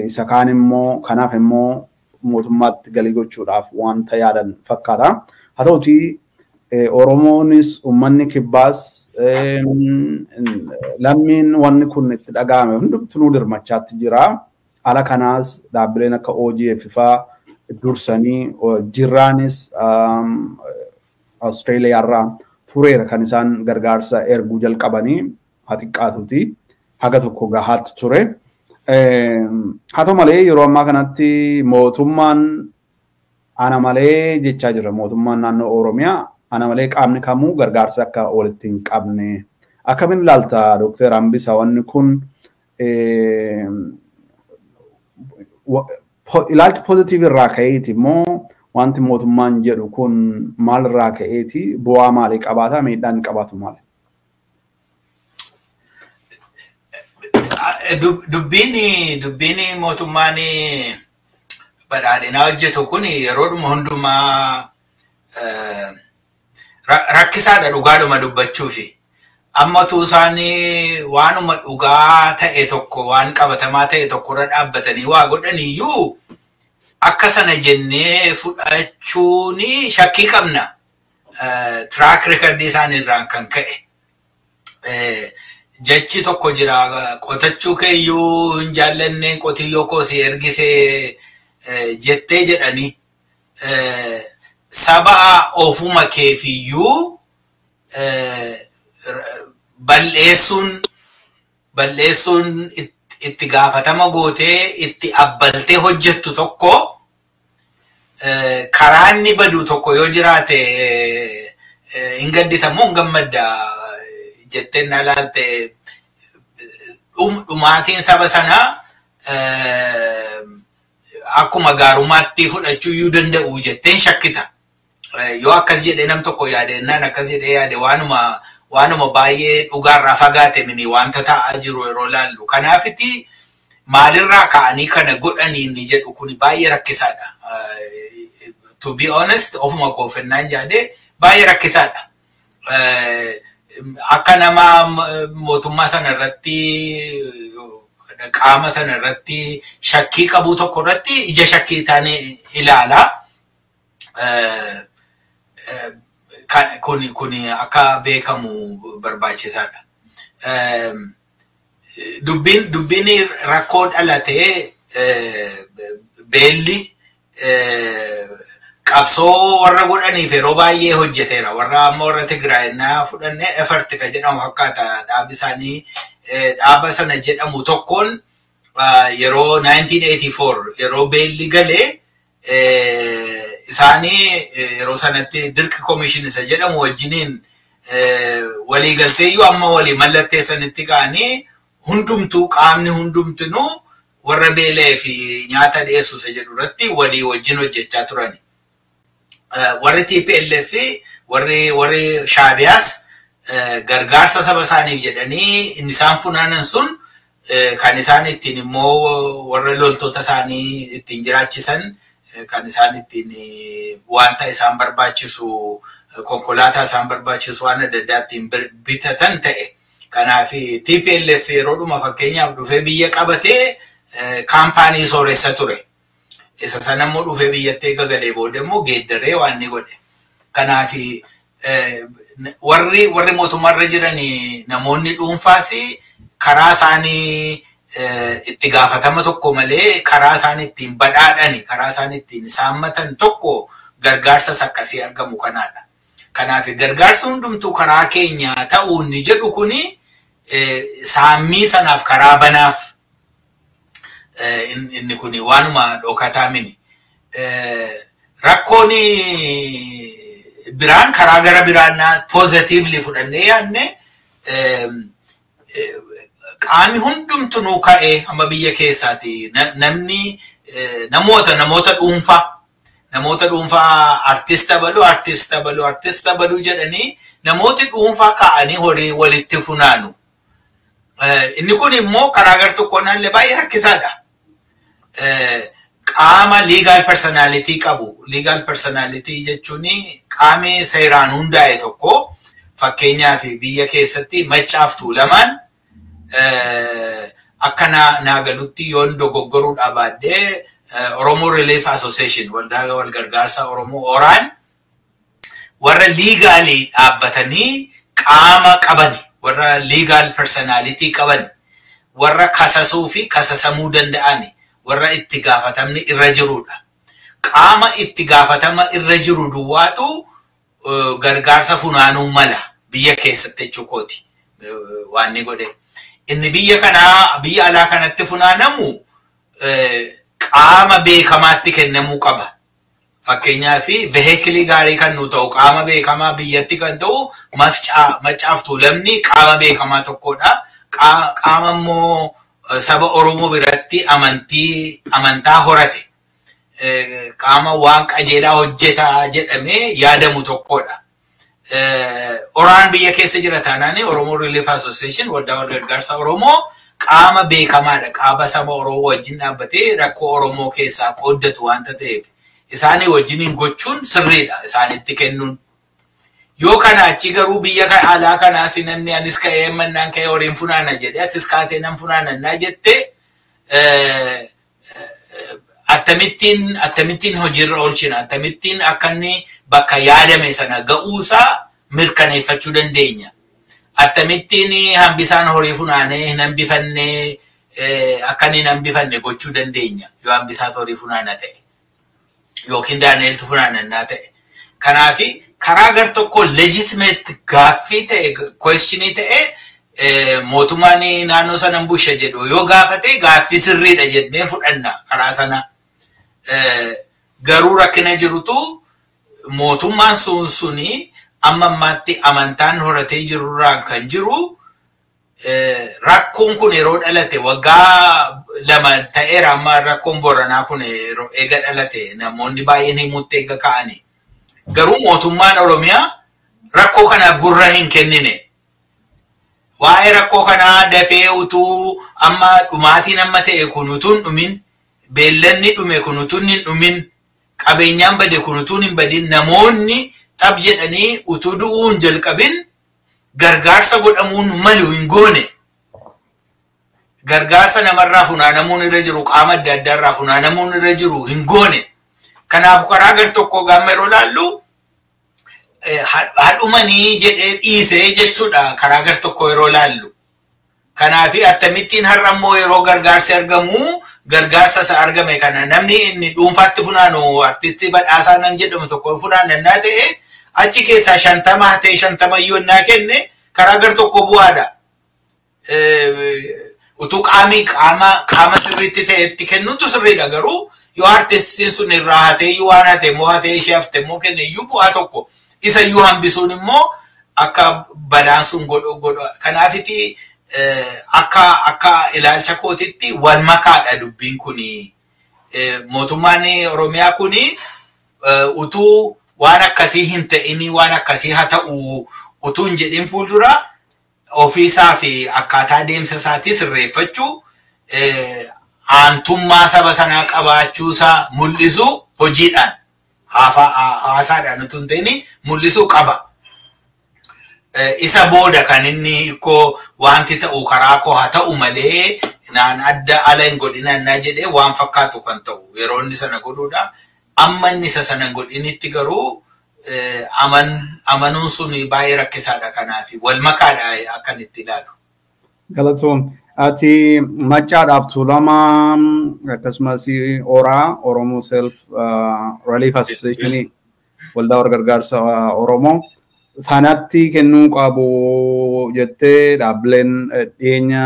isa kaan immoo kanaaf immoo mootummaatti galii gochuudhaaf wanta yaadan fakkaata. Haa ta'uti Oromoonis uummanni kibbaas lammiin wanni kun itti dhaga'ame hundumtuu dirmachaatti jira. Ala kanaas dhaabbileen akka OGF faa dursanii jirraanis Austraaliyaarraa tureera kan isaan gargaarsa erguu jalqabanii haa xiqqaatuti haga tokko gahaatti ture. Haa ta'u malee yeroo ammaa kanatti mootummaan ana malee jechaa jira. Mootummaan naannoo Oromiyaa ana malee qaamni kamuu gargaarsa akka walitti hin qabne. Akkamiin ilaalta Dooktar Hambisaa wanni kun Ilaalcha pozitiivii irraa ka'eeti immoo wanti mootummaan jedhu kun maal irraa ka'eeti, bu'aa maalii qabaata, miidhaan qabaatu maali? Dubbiin mootummaan badhaadhinaa hojjetu kun yeroodhuma hundumaa rakkisaadha dhugaadhuma dubbachuufi. Amma utuu isaan waanuma dhugaa ta'e tokko, waan qabatamaa ta'e tokko irra dhaabbatanii waa godhaniyyuu akka sana jennee fudhachuun shakkii qabna. Track record isaanii irraan kan ka'e. Jechi tokko jira, qotachuu keeyyuu hin jaallanneen qotiyyoo koo si ergisee jettee jedhanii, saba ofuma keefiyyuu balleessuun itti gaafatama gootee itti abbaltee hojjettu tokko, karaa inni badu tokko yoo jiraate hin gadditamoo hin gammadda jettee na laalte, dhumaatiin saba sanaa akkuma gaarummaatti fudhachuu iyyuu danda'u jetteen shakkita. Yoo akkas jedhee nam tokko yaade, innaan akkas jedhee yaade, waanuma baay'ee dhugaarraa fagaate mini wanta ta'aa jiru yeroo laallu. Kanaafiti maalirraa ka'anii kana godhanii inni jedhu kun baay'ee rakkisaadha. To be honest, ofuma koofennaan yaade baay'ee rakkisaadha. Akka nama mootummaa sana irratti, qaama sana irratti shakkii qabu tokko irratti ija shakkii taane ilaala. Kun akka beekamu barbaachisaadha. Dubbiin rakkoo dhalatee, beelli qabsoo warra godhaniif yeroo baay'ee hojjeteera. Warra amma warra Tigraay naa fudhannee, EFFORT kan jedhamu fakkaata dhaabbi isaanii, dhaaba sana jedhamu tokkoon yeroo 1984 yeroo beelli galee isaanii yeroo sanatti Dirk Commission isa jedhamu wajjiniin waliigalteeyyuu amma walii mallatteessanitti ka'anii, hundumtuu qaamni hundumtinuu warra beela'ee fi nyaata dhiyeessu isa jedhu irratti walii wajjin hojjechaa turani. Warri TPLF, warri Shaabiyaas gargaarsa saba isaaniif jedhanii inni isaan funaanan sun kan isaan ittiin immoo warra loltoota isaanii ittiin jiraachisan, kan isaan ittiin wanta isaan barbaachisu, konkolaataa isaan barbaachisu, waan adda addaa ittiin bitatan ta'e. Kanaaf TPLF yeroodhuma fakkeenyaaf dhufee biyya qabatee kaampaanii sooressa ture. Isa sana immoo dhufee biyyatti eega galee booda immoo geeddaree waan inni godhe. Kanaaf warri mootummaarra jiran, namoonni dhuunfaas karaa isaanii itti gaafatama tokko malee karaa isaan ittiin badhaadhani, karaa isaan ittiin saammatan tokko gargaarsas akkasii argamu kanaadha. Kanaaf gargaarsi hundumtuu karaa keenya ta'uu inni jedhu kuni saammii sanaaf karaa banaaf, inni kuni waanuma dhokataa mini. Rakkoon biraan karaa gara biraan positively fudhannee yaadne, qaamni hundumtuu ka'ee amma biyya keessaati namni namoota dhuunfaa artista baluu, artista baluu, artista baluu jedhanii namooti dhuunfaa ka'anii horii walitti funaanu. Inni kun immoo karaa gar tokkoon illee baay'ee rakkisaadha. Qaama legal personality qabu. Legal personality jechuun qaamni seeraan hundaa'e tokko, fakkeenyaaf biyya keessatti Maccaaf Tuulamaan, akka naa galutti yoon dogoggoruudhaa baadhee, Oromoo Relief Association, waldaa wal gargaarsa Oromoo Oraan, warra legally dhaabbatanii qaama qabani, warra legal personality qabani, warra kasasuu fi kasasamuu danda'ani, warra itti gaafatamni irra jirudha. Qaama itti gaafatama irra jiru duwwaatu gargaarsa funaanuu mala biyya keessatti jechuu kooti waan inni godhe. Inni biyya kanaa, biyya alaa kanatti funaanamu qaama beekamaatti kennamuu qaba. Fakkeenyaaf vehicle gaarii kan nu ta'u, qaama beekamaa biyyatti kan ta'u, Maccaaf Tuulamni qaama beekamaa tokkodha. Qaama immoo saba Oromoo biratti amantaa horate qaama waan qajeelaa hojjetaa jedhamee yaadamu tokkodha. Oraan biyya keessa jira taanaan Oromoo Relief Association waldaa wal gargaarsa Oromoo qaama beekamaadha. Qaama saba Oromoo wajjin dhaabbatee rakkoo Oromoo keessaa qooddatu waanta ta'eef isaanii wajjiniin gochuun sirriidha isaanitti kennuun. Yoo kana achi garuu biyya alaa kanaas namni anis ka'ee mannaan ka'ee horiin funaana jedhee atis kaatee nan funaanannaa jettee akkamittiin hojiirra oolchina, akkamittiin akka inni bakka yaadame sana ga'uusaa mirkaneeffachuu dandeenya. Akkamittiin hambisaan horii funaanee hin hambifannee akka inni hin hambifanne gochuu dandeenya yoo hambisaatu horii funaana ta'e yookiin Daaneeltu funaanannaa ta'e. Kanaafi karaa gar tokko legitimate gaaffii ta'e questionii ta'e mootummaan naannoo sana busha jedhu yoo gaafate gaaffii sirriidha jennee fudhanna karaa sana. Garuu rakkina jirutu mootummaan suni amma ammaatti amantaan horatee jirurraan kan jiru rakkoon kun yeroo dhalate waggaa 2 ta'eera amma rakkoon Booranaa kun yeroo eega dhalate namoonni baay'een himuutti eega ka'ani. Garuu mootummaan Oromiyaa rakkoo kanaaf gurra hin kennine. Waa'ee rakkoo kanaa dafee utuu amma dhumaatiin amma ta'e kun utuu hin dhumin, beellanni dhume kun utuu hin dhumin, qabeenyaan bade kun utuu hin badin, namoonni xab jedhanii utuu du'uu hin jalqabin gargaarsa godhamuun malu hin goone. Gargaarsa namarraa funaanamuun irra jiru, qaama adda addaarraa funaanamuun irra jiru hin goone. Kanaaf karaa gar tokko gaafa yeroo laallu hadhumanii jedhee dhiisee jechuudha karaa gar tokko yeroo laallu. Kanaaf akkamittiin har'a immoo yeroo gargaarsi argamu gargaarsa isa argame kana namni inni dhuunfaatti funaanu artistii badhaasaa nam jedhamu tokko funaanannaa ta'e achi keessaa 50 ta'e 50 iyyuu innaa kenne karaa gar tokko bu'aadha. Utuu qaamni qaama sirriitti ta'etti kennutu sirriidha garuu yoo artistiin sun irraa hatee iyyuu waan hate immoo hatee ishee hafte immoo kenne iyyuu bu'aa tokko. Isa iyyuu hambisuun immoo akka balaan sun godhu godhu. Kanaafiti akka ilaalcha kootitti wal makaadha dubbiin kuni. Mootummaan Oromiyaa kuni utuu waan akkasii hin ta'ini waan akkasii haa ta'u utuu hin jedhin fuuldura ofiisaa fi akkaataa deemsa isaatii sirreeffachuu aantummaa saba sanaa qabaachuusaa mul'isu hojiidhaan haasaadhaan utuu hin ta'in mul'isuu qaba. Isa booda kan inni ikkoo wanti ta'u karaa koo haa ta'u malee naan adda ala hin godhinannaa jedhee waan fakkaatu kan ta'u yeroo inni sana godhuudha. Amma inni isa sana hin godhinitti garuu amanuun sun baay'ee rakkisaadha kanaaf wal makaadha akkan itti ilaalu. Galatoom. Ati Maccaadhaaf Tuulamaa akkasumas Oraa Oromoo Self Relief Association waldaa wal gargaarsa Oromoo sanatti kennuu qabu jettee dhaabbileen dhiyeenya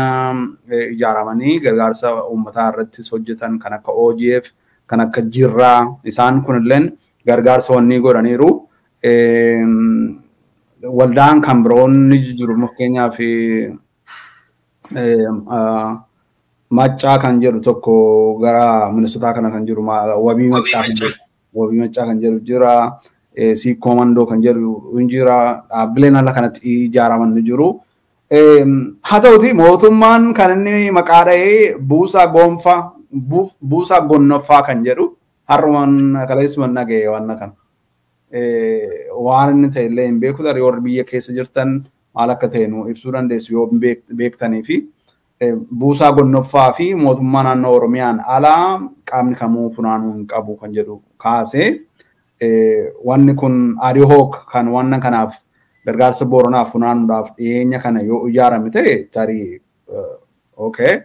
ijaaramanii gargaarsa uummataa irrattis hojjetan kan akka OGF kan akka Jirraa isaan kunilleen gargaarsa wanni godhaniiru. Waldaan kan biroon ni jiru fakkeenyaaf Maccaa kan jedhu tokko gara Minnesotaa kana kan jiru wabii Maccaa kan jedhu wabii Maccaa kan jedhu jira. Siikoo Mandoo kan jedhu hin jira. Dhaabbileen ala kanatti ijaaraman ni jiru. Haa ta'uti mootummaan kan inni maqaa dha'ee buusaa gonfaa buusaa gonnoffaa kan jedhu har'umaan kaleessumaan dhaga'e waan kana. Waan inni ta'e illee hin beeku tarii warri biyya keessa jirtan maal akka ta'e nu ibsuu dandeessu yoo beektanii fi buusaa gonnoffaa fi mootummaa naannoo Oromiyaan alaa qaamni kamuu funaanuu hin qabu kan jedhu kaasee wanni kun ad hoc kan waan kanaaf gargaarsa Booranaaf funaanuudhaaf dhiyeenya kana yoo ijaarame ta'e tarii okay.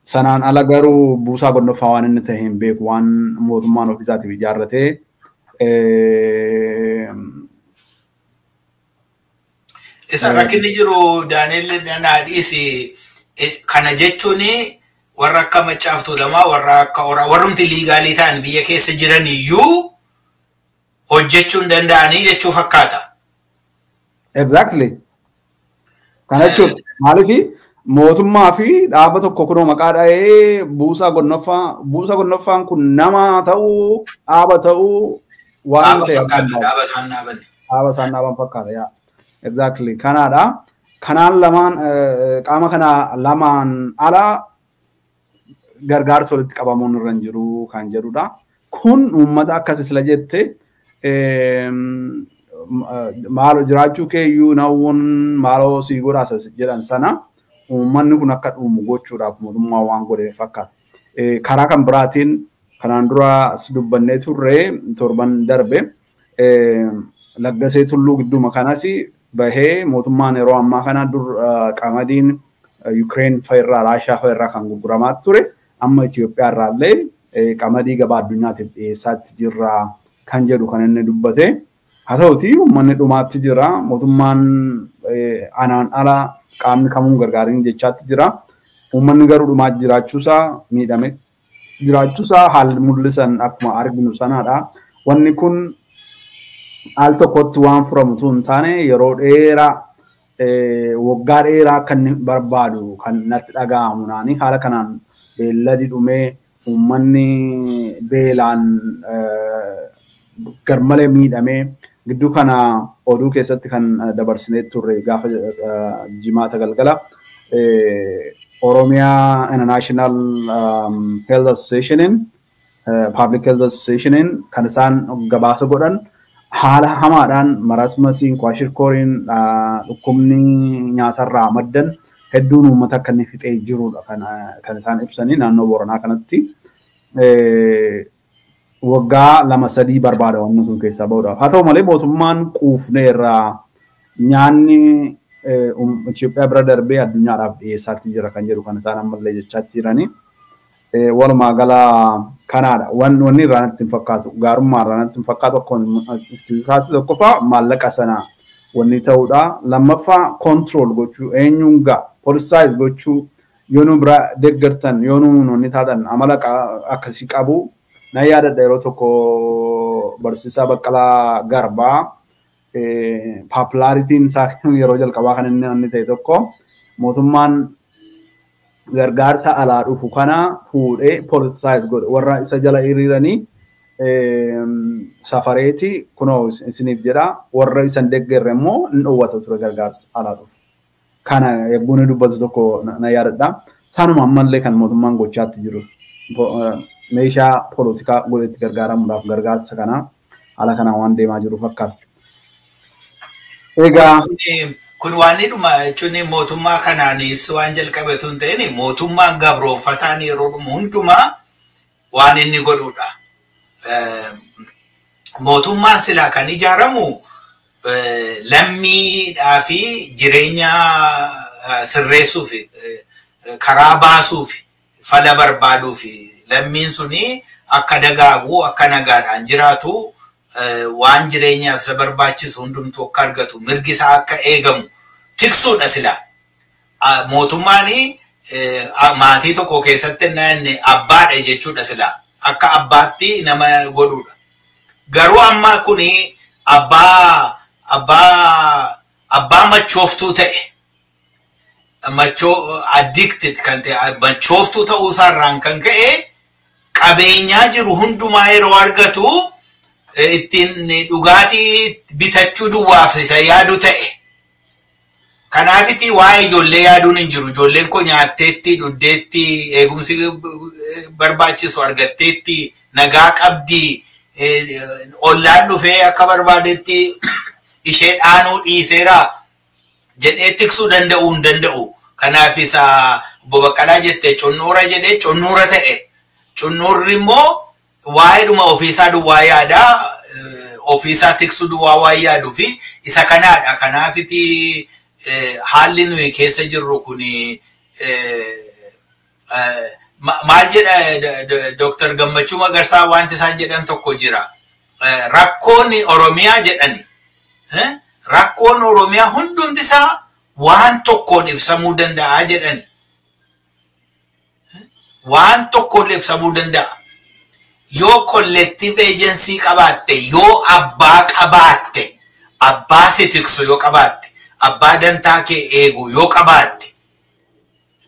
Sanaan ala garuu buusaa gonnoffaa waan inni ta'e hin beeku waan mootummaan ofiisaatiif ijaarratee Isa rakkinni jiru Daani'el Naadhiis kana jechuun warra akka Maccaaf Tuulamaa warra akka warrumti liigaalii ta'an biyya keessa jiran iyyuu hojjechuu hin danda'anii jechuu fakkaata. Exactly. Kana jechuun maaliif Mootummaa fi dhaaba tokko kunoo maqaa dha'ee buusaa gonnoffaan kun nama ta'uu dhaaba ta'uu waan ta'e dhaaba isaan dhaaban. Dhaaba isaan dhaaban fakkaata yaa. Exactly kanaadha. Kanaan lamaan qaama kana lamaan ala gargaarsa walitti qabamuun irra hin jiru kan jedhudha. Kun uummata akkas sila jette maaloo jiraachuu keeyyuu nawwuun maaloo sii godhaasa jedhan sana uummanni kun akka dhumu gochuudhaaf mootummaa waan godhe fakkaata. Karaa kan biraatiin kanaan dura dubbannee turre torban darbe Laggasee Tulluu gidduma kanas bahee mootummaan yeroo ammaa kana dur qamadiin Yukireen fa'irraa Raashaa fa'irraa kan gurguramaa ture amma Itoophiyaa irraallee qamadii gabaa addunyaatiif dhiyeessaatti jirra kan jedhu kan inni dubbate. Haa ta'uti uummanni dhumaatti jira mootummaan anaan ala qaamni kamuun gargaariin jechaatti jira. Uummanni garuu dhumaa jiraachuusaa miidhame jiraachuusaa haalli mul'isan akkuma arginu sanaadha. Wanni kun al tokkotti waan furamutu hin taane yeroo dheeraa waggaa dheeraa kan barbaadu kan natti dhaga'amu naani haala kanaan beelladi dhumee uummanni beelaan garmalee miidhamee gidduu kana oduu keessatti kan dabarsinee turre gaafa jimaata galgala Oromiyaa International Health Associationiin Public Health Associationiin kan isaan gabaasa godhan haala hamaadhaan marasmasiin kwaashirkooriin dhukkubni nyaatarraa maddan hedduun uummata akka inni fixee jirudha kan isaan ibsanii naannoo Booranaa kanatti. Waggaa 2-3 barbaada wanni kun keessaa bahuudhaaf. Haa ta'u malee mootummaan quufneerraa nyaanni Itoophiyaa bira darbee addunyaadhaaf dhiyeessaatti jira kan jedhu kan isaan ammallee jechaatti jiranii. Walumaa gala kanaadha. Wanni irraa natti hin fakkaatu. Gaarummaa irraa natti hin fakkaatu. Akkuma kaase tokkoffaa maallaqa sana wanni ta'uudha. Lammaffaa control gochuu eenyuun ga'a politicize gochuu yoo nu bira deeggartan yoo nu wanni taatan amala akkasii qabu. Na yaadadha yeroo tokko barsiisaa Baqqalaa Garbaa paapulaaritiin isaa yeroo jalqabaa kan inni ta'e tokko mootummaan gargaarsa alaa dhufu kana fuudhee politicize godhe warra isa jala hiriiranii safareeti kunoo isiniif jedha warra isan deeggarre immoo hin dhoowwata ture gargaarsa alaa dhufu. Kana yegguun dubbatu tokko na yaadadha. Saanuma ammallee kan mootummaan gochaatti jiru. Meeshaa polotikaa godhetti gargaaramuudhaaf gargaarsa kana haala kanaan waan deemaa jiru fakkaata. Egaa kun waan dhuma jechuun mootummaa kanaanis waan jalqabetu hin ta'in mootummaan gabroonfataan yeroo dhumu hundumaa waan inni godhudha. Mootummaan silaa kan ijaaramu lammiidhaa fi jireenya sirreessuuf karaa baasuuf fala barbaaduuf lammiin suni akka dagaagu akka nagaadhaan jiraatu waan jireenyaaf isa barbaachisu hundumtuu akka argatu mirgi isaa akka eegamu tiksuudha silaa. Mootummaan maatii tokko keessatti inni abbaadha jechuudha silaa. Akka abbaatti nama godhuudha. Garuu amma kuni abbaa machooftuu ta'e machoo addicted kan ta'e machooftuu ta'uu isaarraan kan ka'e qabeenyaa jiru hundumaa yeroo argatu ittiin dhugaatii bitachuu duwwaaf isa yaadu ta'e. Kanaafitti waa'ee ijoollee yaaduun hin jiru. Ijoolleen koo nyaatteetti, dhugdeetti, eegumsi barbaachisu argatteetti, nagaa qabdi, ollaan dhufee akka barbaadetti ishee dhaanuu dhiiseera jedhee tiksuu danda'uu hin danda'u. Kanaaf isa obbo Baqqalaa jette cunnuura jedhee cunnuura ta'e. Cunnuurri immoo waa'eedhuma ofiisaa duwwaa yaadaa, ofiisaa tiksuu duwwaa waan yaaduu fi isa kanaadha. Kanaafiti haalli nuyi keessa jirru kun maal jedha Dr. Gammachuu Magarsaa wanti isaan jedhan tokko jira. Rakkoon Oromiyaa jedhani. Rakkoon Oromiyaa hundumti isaa waan tokkoon ibsamuu danda'a jedhani. Waan tokkoon ibsamuu danda'a. Yoo collective agency qabaatte, yoo abbaa qabaatte, abbaa si tiksu yoo qabaatte, abbaa dantaa kee eegu yoo qabaatte,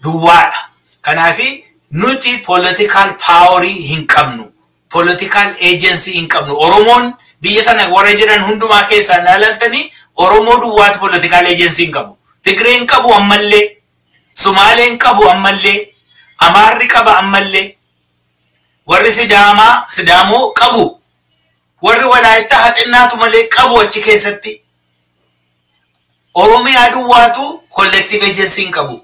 Duwwaadha. Kanaafi nuti political powerii hin qabnu. Political agency hin qabnu. Oromoon biyya sana warra jiran hundumaa keessaa ilaaltanii Oromoo duwwaatu political agency hin qabu. Tigreen qabu ammallee, Sumaaleen qabu ammallee, Amaarri qaba ammallee, warri Sidaamaa Sidaamoo qabu, warri Walaayittaa haxinnaatu malee qabu achi keessatti. Oromiyaa duwwaatu collective agency hin qabu.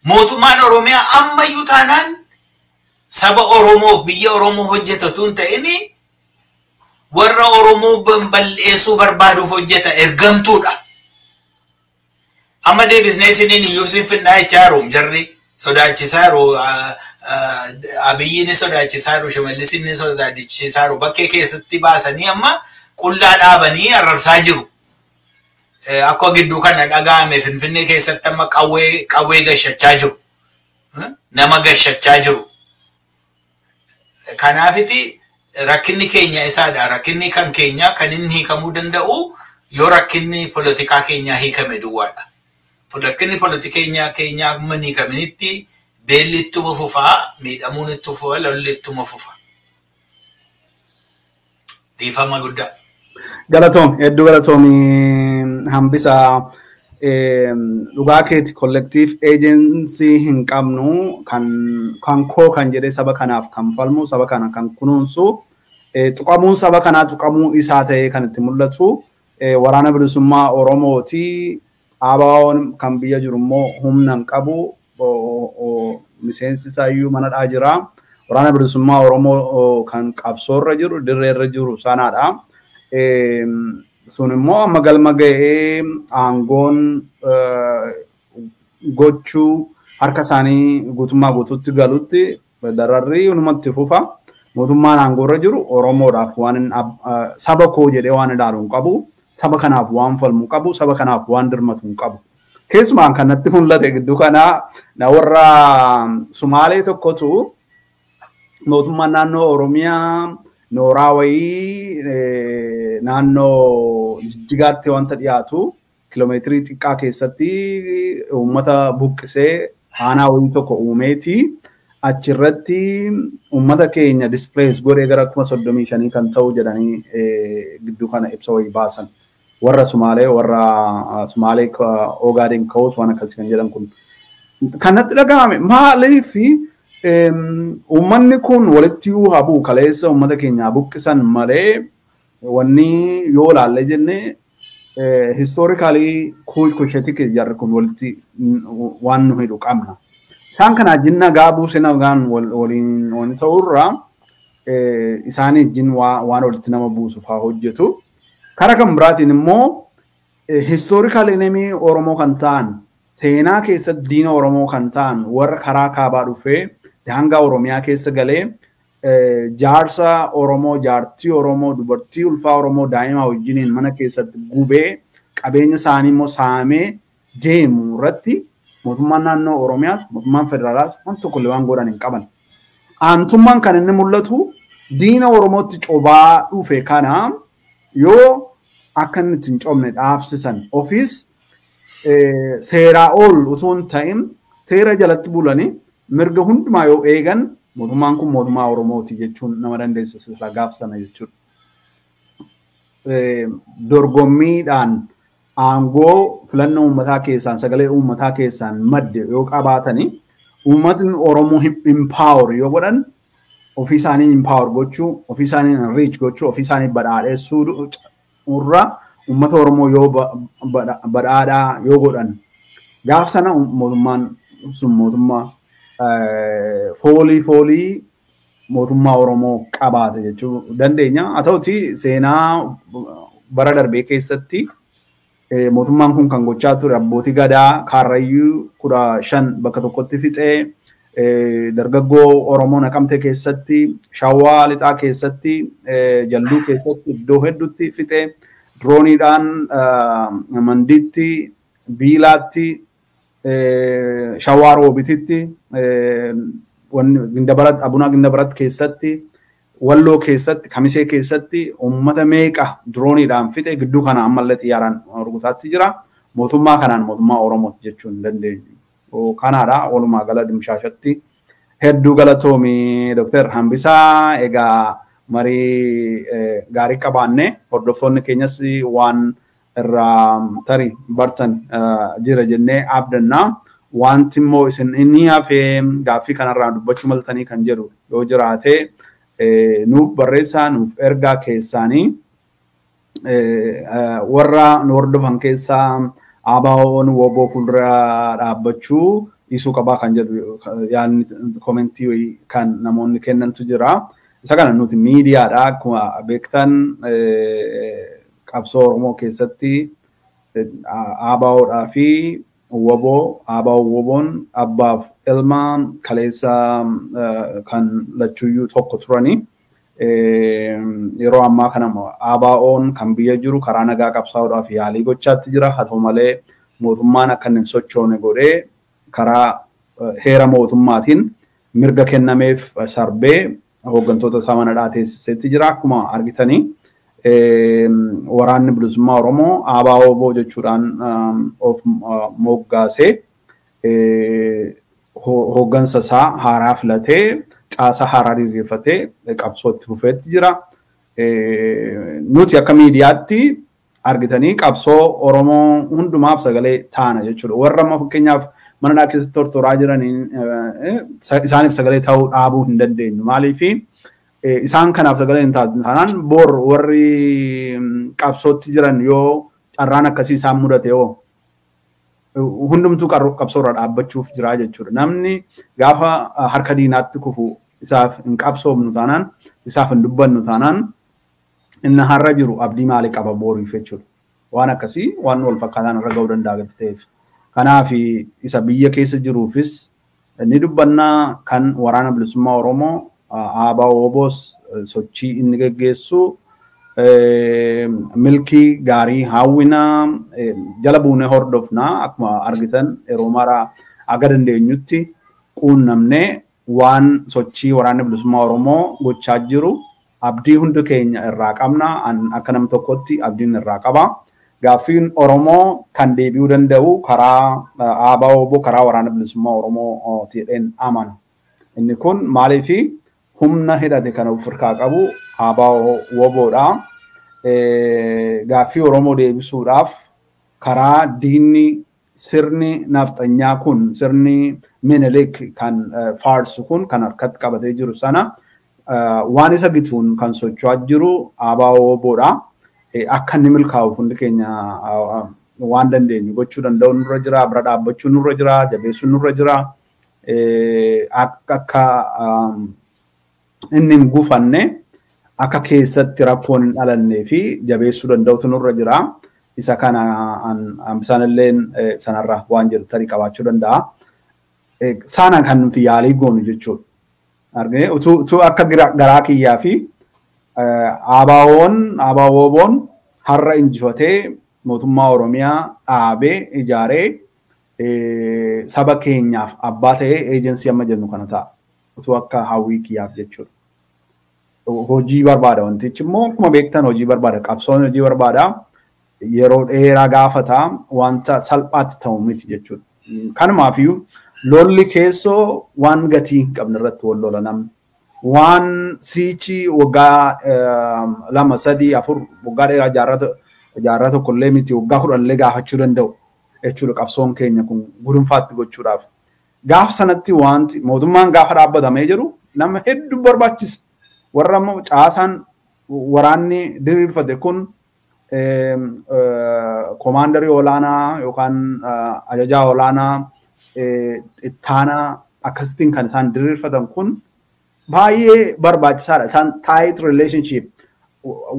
Mootummaan Oromiyaa ammayyuu taanaan saba Oromoof biyya Oromoo hojjetatu hin ta'in, warra Oromoo bal'eessuu barbaaduuf hojjeta, ergamtuudha. Amma deebisnee isiniin iyyuu sin finnaa jechaa jiru, jarri sodaachisaa jiru. Abiyyi ni sodaachisaa jiru, Shimallis ni sodaachisaa jiru. Bakkee keessatti baasanii amma qullaa dhaabanii arrabsaa jiru. Akka gidduu kana dhaga'ame, Finfinnee keessatti amma qawwee gashachaa jiru. Nama gashachaa jiru. Kanaafiti rakkinni keenya isaadha. Rakkinni kan keenya kan inni hiikamuu danda'u yoo rakkinni polotikaa keenyaa hiikame duwwaadha. Rakkinni polotikaa keenyaa amma hin hiikaminitti beelli ittuma fufaa, miidhamuun ittuma fufa, lolli ittuma fufa. Dhiifama guddaa. Galatoom, hedduu galatoom, Hambisa. Dhugaa keeti, collective agency hin qabnu. Kan koo kan jedhee saba kanaaf kan falmu, saba kana kan kunuunsu, tuqamuun saba kanaa tuqamuu isaa ta'ee kan itti mul'atu Waraana Bilisummaa Oromooti. ABO'n kan biyya jiru immoo humna hin qabu, miseensi isaa iyyuu manadhaa jira. Waraana Bilisummaa Oromoo kan qabsoorra jiru, dirreerra jiru sanaadha. Sun immoo amma galma ga'ee aangoon gochuu harka isaanii guutummaa guutuutti galutti dararri hunumatti fufa. Mootummaan aangoorra jiru Oromoodhaaf waan saba koo jedhee waan ilaalu hin qabu. Saba kanaaf waan falmu qabu. Saba kanaaf waan dirmatu hin qabu. Keessumaan kan natti mul'ate gidduu kanaa warra Sumaalee tokkotu mootummaan naannoo Oromiyaa nooraa wayii naannoo Jijjigaatti wanta dhiyaatu kiloomeetirii xiqqaa keessatti uummata buqqisee aanaa wayii tokko uumeeti. Achirratti uummata keenya displace godhee gara 35,000 kan ta'u jedhanii gidduu kana ibsa wayii baasan. Warra Sumaalee, warra Sumaalee Ogaadeen ka'us waan akkasii kan jedhan kun. Kan natti dhaga'ame, maaliif uummanni kun walitti haa bu'u, kaleessa uummata keenya buqqisan malee, wanni yoo ilaalle jenne historically Cushitic jarri kun walitti waan nu hidhu qabna. Isaan kana wajjin nagaa buusee nagaan waliin wanni ta'urraa isaanii wajjin waan walitti nama buusuuf haa hojjetu. Karaa kan biraatiin immoo historical enemy Oromoo kan ta'an, seenaa keessatti diina Oromoo kan ta'an, warra karaa kaabaa dhufee daangaa Oromiyaa keessa galee jaarsa Oromoo, jaartii Oromoo, dubartii ulfaa Oromoo, daa'ima wajjiniin mana keessatti gubee qabeenya isaanii immoo saamee deemu irratti mootummaan naannoo Oromiyaas mootummaan federaalaas waan tokko illee waan godhan hin qaban. Aantummaan kan inni mul'atu diina Oromootti cobaa dhufe kana yoo akka inni itti hin cobne dhaabsisan, ofiis seeraa ol utuu hin ta'in seera jalatti bulanii mirga hundumaa yoo eegan, mootummaan kun mootummaa Oromooti jechuun nama dandeessisa gaaf sana jechuudha. Dorgommiidhaan aangoo filannoo uummataa keessaan, sagalee uummataa keessaan madde yoo qabaatanii, uummatni Oromoo empower yoo godhan, ofii isaanii empower gochuu, ofii isaanii enrich gochuu, ofii isaanii badhaadhessuu irra uummata Oromoo yoo badhaadhaa yoo godhan, gaaf sana mootummaan sun mootummaa foolii mootummaa Oromoo qabaate jechuu dandeenya. Haa ta'uti, seenaa bara darbee keessatti mootummaan kun kan gochaa ture abbootii gadaa Kaarrayyuu 15 bakka tokkotti fixee, dargaggoo Oromoo Naqamte keessatti, Shawaa Lixaa keessatti, Jalluu keessatti iddoo hedduutti fixee, dirooniidhaan Mandiitti, Biilaatti, Shawaa Roobititti, Gindabarat, Abunaa Gindabarat keessatti, Walloo keessatti, Kamisee keessatti uummata meeqa dirooniidhaan fixe. Gidduu kana ammallee xiyyaaraan rukutaatti jira. Mootummaa kanaan mootummaa Oromooti jechuun hin dandeenyu. kanaadha walumaa gala dimshaashatti. Hedduu galatoomi Dr. Hambisaa. Egaa marii gaarii qabaanne hordoftoonni keenyas waan irraa tarii bartan jira jennee abdanna. Wanti immoo isin inni hafee gaaffii kanarraa dubbachuu maltanii kan jedhu yoo jiraate nuuf barreessaa, nuuf ergaa keessaanii. Warra nu hordofan keessaa ABO'n WBO fuuldura dhaabbachuu dhiisuu qabaa kan jedhu yaadni komentii kan namoonni kennantu jira. Isa kana nuti miidiyaadha, akkuma beektan qabsoo Oromoo keessatti ABOdhaa fi WBO, ABO WBOn abbaaf ilma kaleessa kan lachuyyuu tokko turani. Yeroo ammaa kana ABO'n kan biyya jiru karaa nagaa qabsaa'uudhaaf yaalii gochaatti jira. Haa ta'u malee mootummaan akka inni hin sochoone godhee karaa heera mootummaatiin mirga kennameef sarbee hooggantoota isaa mana hidhaa teessiseetti jira. Akkuma argitanii waraanni bilisummaa Oromoo ABO WBO jechuudhaan of moggaasee hooggansa isaa haaraa filatee caasaa haaraa diriirfatee qabsoo itti fufeetti jira. Nuti akka miidiyaatti argitanii qabsoo Oromoo hundumaaf sagalee taana jechuudha. Warra amma fakkeenyaaf mana hidhaa keessatti tortoraa jiraniin isaaniif sagalee ta'uu dhaabuu hin dandeenyu. Maaliif isaan kanaaf sagalee hin taanaan bor warri qabsootti jiran yoo carraan akkasii isaan mudate yoo hundumtuu qabsoorra dhaabbachuuf jira jechuudha. Namni gaafa harka diinaatti kufu isaaf hin qabsoomnu taanaan, isaaf hin dubbannu taanaan inni har'a jiru abdii maalii qaba boriif jechuudha. Waan akkasii waan wal fakkaataan irra ga'uu danda'a gati ta'eef. Kanaaf isa biyya keessa jiruufis ni dubbannaa, kan waraana bilisummaa Oromoo ABO WBOs sochii inni geggeessu milkii gaarii hawwinaa, jala buunee hordofnaa. Akkuma argitan yeroo mara aga dandeenyutti quunnamnee waan sochii waraanni bilisummaa Oromoo gochaa jiru abdii hundi keenya irraa qabna. Akka nam tokkotti abdiin irraa qaba. Gaaffiin Oromoo kan deebi'uu danda'u karaa ABO WBO, karaa waraana bilisummaa Oromoo jedheen amana. Inni kun maaliifi humna hidhate kan of harkaa qabu ABO WBOdha. Gaaffii Oromoo deebisuudhaaf karaa diinni sirni nafxanyaa kun, sirni Minilik kan faarsu kun kan harkatti qabatee jiru sana waan isa gituun kan socho'aa jiru ABO WBOdha. Akka inni milkaa'uuf hundi keenya waan dandeenyu gochuu danda'u nurra jira, bira dhaabbachuu nurra jira, jabeessuu nurra jira. Akka inni hin gufanne, akka keessatti rakkoon hin dhalannee fi jabeessuu danda'utu nurra jira. Isa kana Hambisaan illee sanarra waan jedhu tarii qabaachuu danda'a. Sana kan nuti yaalii goonu jechuudha. Argine utuu akka garaa kiyyaa fi ABO'n ABO WBOn har'a injifatee mootummaa Oromiyaa dhaabee ijaaree saba keenyaaf abbaa ta'ee eejensii amma jennu kana ta'a. Utuu akka hawwii kiyyaaf jechuudha. Hojii barbaada wantichi immoo, akkuma beektan hojii barbaada, qabsoon hojii barbaada, yeroo dheeraa gaafata, wanta salphaatti ta'u miti jechuudha. Kanumaafiyyuu lolli keessoo waan gatii hin qabne irratti wal lola namni. Waan siichi waggaa 2, 3, 4, waggaa dheeraa, jaarraa tokkollee miti, waggaa 10llee gaafachuu danda'u jechuudha qabsoon keenya kun gudunfaatti gochuudhaaf. Gaaf sanatti wanti mootummaan gaafa dhaabbatamee jiru nama hedduu barbaachisa. Warra immoo caasaan waraanni diriirfate kun koomaandarii olaanaa yookaan ajajaa olaanaa ittaanaa akkasittiin kan isaan diriirfatan kun baay'ee barbaachisaadha. Isaan tight relationship,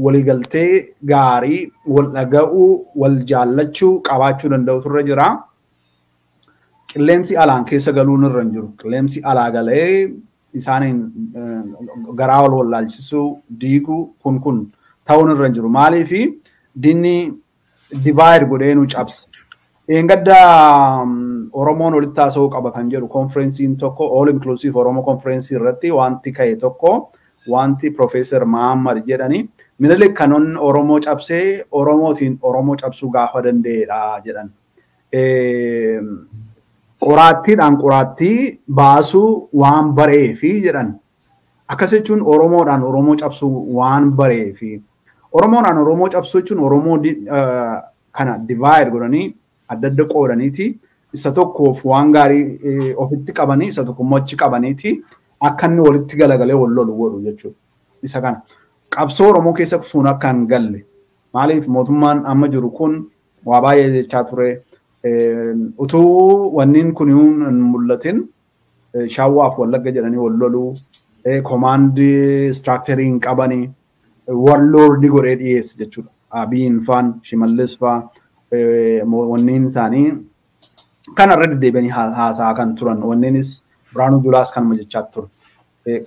waliigaltee gaarii, wal dhaga'uu, wal jaallachuu qabaachuu danda'utu irra jira. Qilleensi alaan keessa galuun irra hin jiru. Qilleensi alaa galee isaaniin garaa wal wallaalchisuu, diiguu kun ta'uun irra hin jiru. Maaliifi diinni divide godhee nu cabsa. Eengadda Oromoon walitti haasa'uu qaba kan jedhu konferensiin tokko, All Inclusive Oromoo Konferensii irratti wanti ka'e tokko, wanti Profeesar Mahammad jedhani, Minilik kan Oromoo cabsee Oromootiin Oromoo cabsuu gaafa danda'edha jedhan. Qoraattiidhaan qoraattii baasuu waan bareefi jedhan. Akkas jechuun Oromoodhaan Oromoo cabsuu waan bareefi. Oromoodhaan Oromoo cabsuu jechuun Oromoo kana divide godhanii adda adda qoodaniiti isa tokkoof waan gaarii ofitti qabanii isa tokko immoo achi qabaniiti akka inni walitti galagalee wal lolu godhu jechuudha. Isa kana qabsoo Oromoo keessa sun akka hin galle maaliif mootummaan amma jiru kun waa baay'ee jechaa ture. Utuu wanniin kun hin mul'atin Shawwaaf Wallagga jedhanii wal loluu komaandii istiraaktarii hin qabanii warloordi godhee dhiyeesse jechuudha. Abiyin faan Shimallis faa wanniin isaanii kanarra deddeebi'anii haasaa kan turan wanneenis Birhaanuu Julaas kanuma jechaa ture.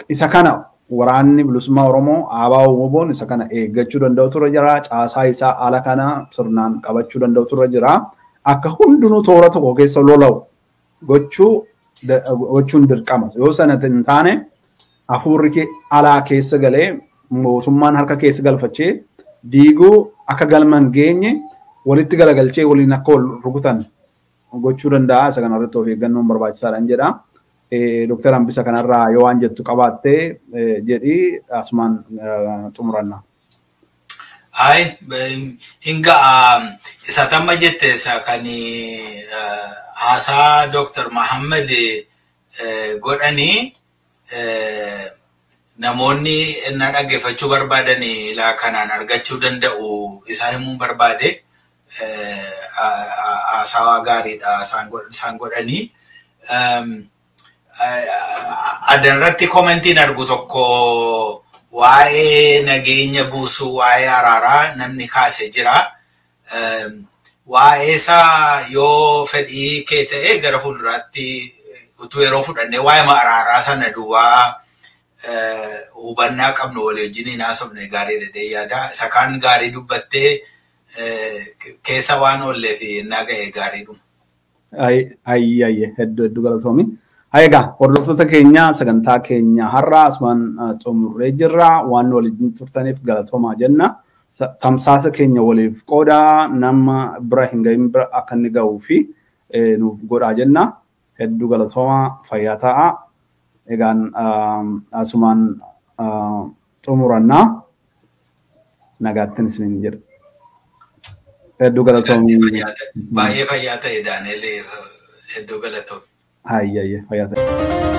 Isa kana waraanni bilisummaa Oromoo ABO WBOn isa kana eeggachuu danda'u ture jira. Caasaa isaa ala kana sirnaan qabachuu danda'u ture jira. Akka hundinuu toora tokko keessa lola'u gochuun dirqama. Yoo sana hin taane hafuurri alaa keessa galee mootummaan harka keessa galfachee diiguu akka galma hin geenye walitti galagalchee waliin akka wal rukutan gochuu danda'a. Isa kanarratti of eeggannoon barbaachisaadha jedha. Dooktar Hambisa kanarraa yoo waan jettu qabaattee jedhii asumaan xumuranna. Ay, hinga isa tamma jette isa kan haasaa Dooktar Mahammad godhanii namoonni na dhaggeeffachuu barbaadan ilaa kanaan argachuu danda'u isaa himuun barbaade haasaa gaariidha isaan godhanii. Adanratti komentiin argu tokko waa'ee nageenya buusuu waa'ee araaraa namni kaase jira. Waa'ee isaa yoo fedhii kee ta'e gara fuulduraatti utuu yeroo fudhannee waa'ee araaraa sana duwwaa hubannaa qabnu walii wajjin hin haasofne gaarii dhedhee yaada. Isa kaan gaarii dubbattee keessa waan oollee fi innaa ga'e gaariidhuma. Ayyaayye hedduu hedduu galatoomi. Egaa hordoftoota keenya sagantaa keenya har'a asumaan xumurree jirra. Waan waliin turtaniif galatoomaa jenna. Tamsaasa keenya waliif qoodaa nama bira hin gahin bira akka inni ga'uu fi nuuf godhaa jenna. Hedduu galatoomaa fayyaa ta'a. Egaan asumaan xumurannaa nagaattiin isiniin jedha. Hedduu galatoomii. Baay'ee fayyaa ta'e Daaneel hedduu galatoomii. Ayyaayye fayyaa ta'e.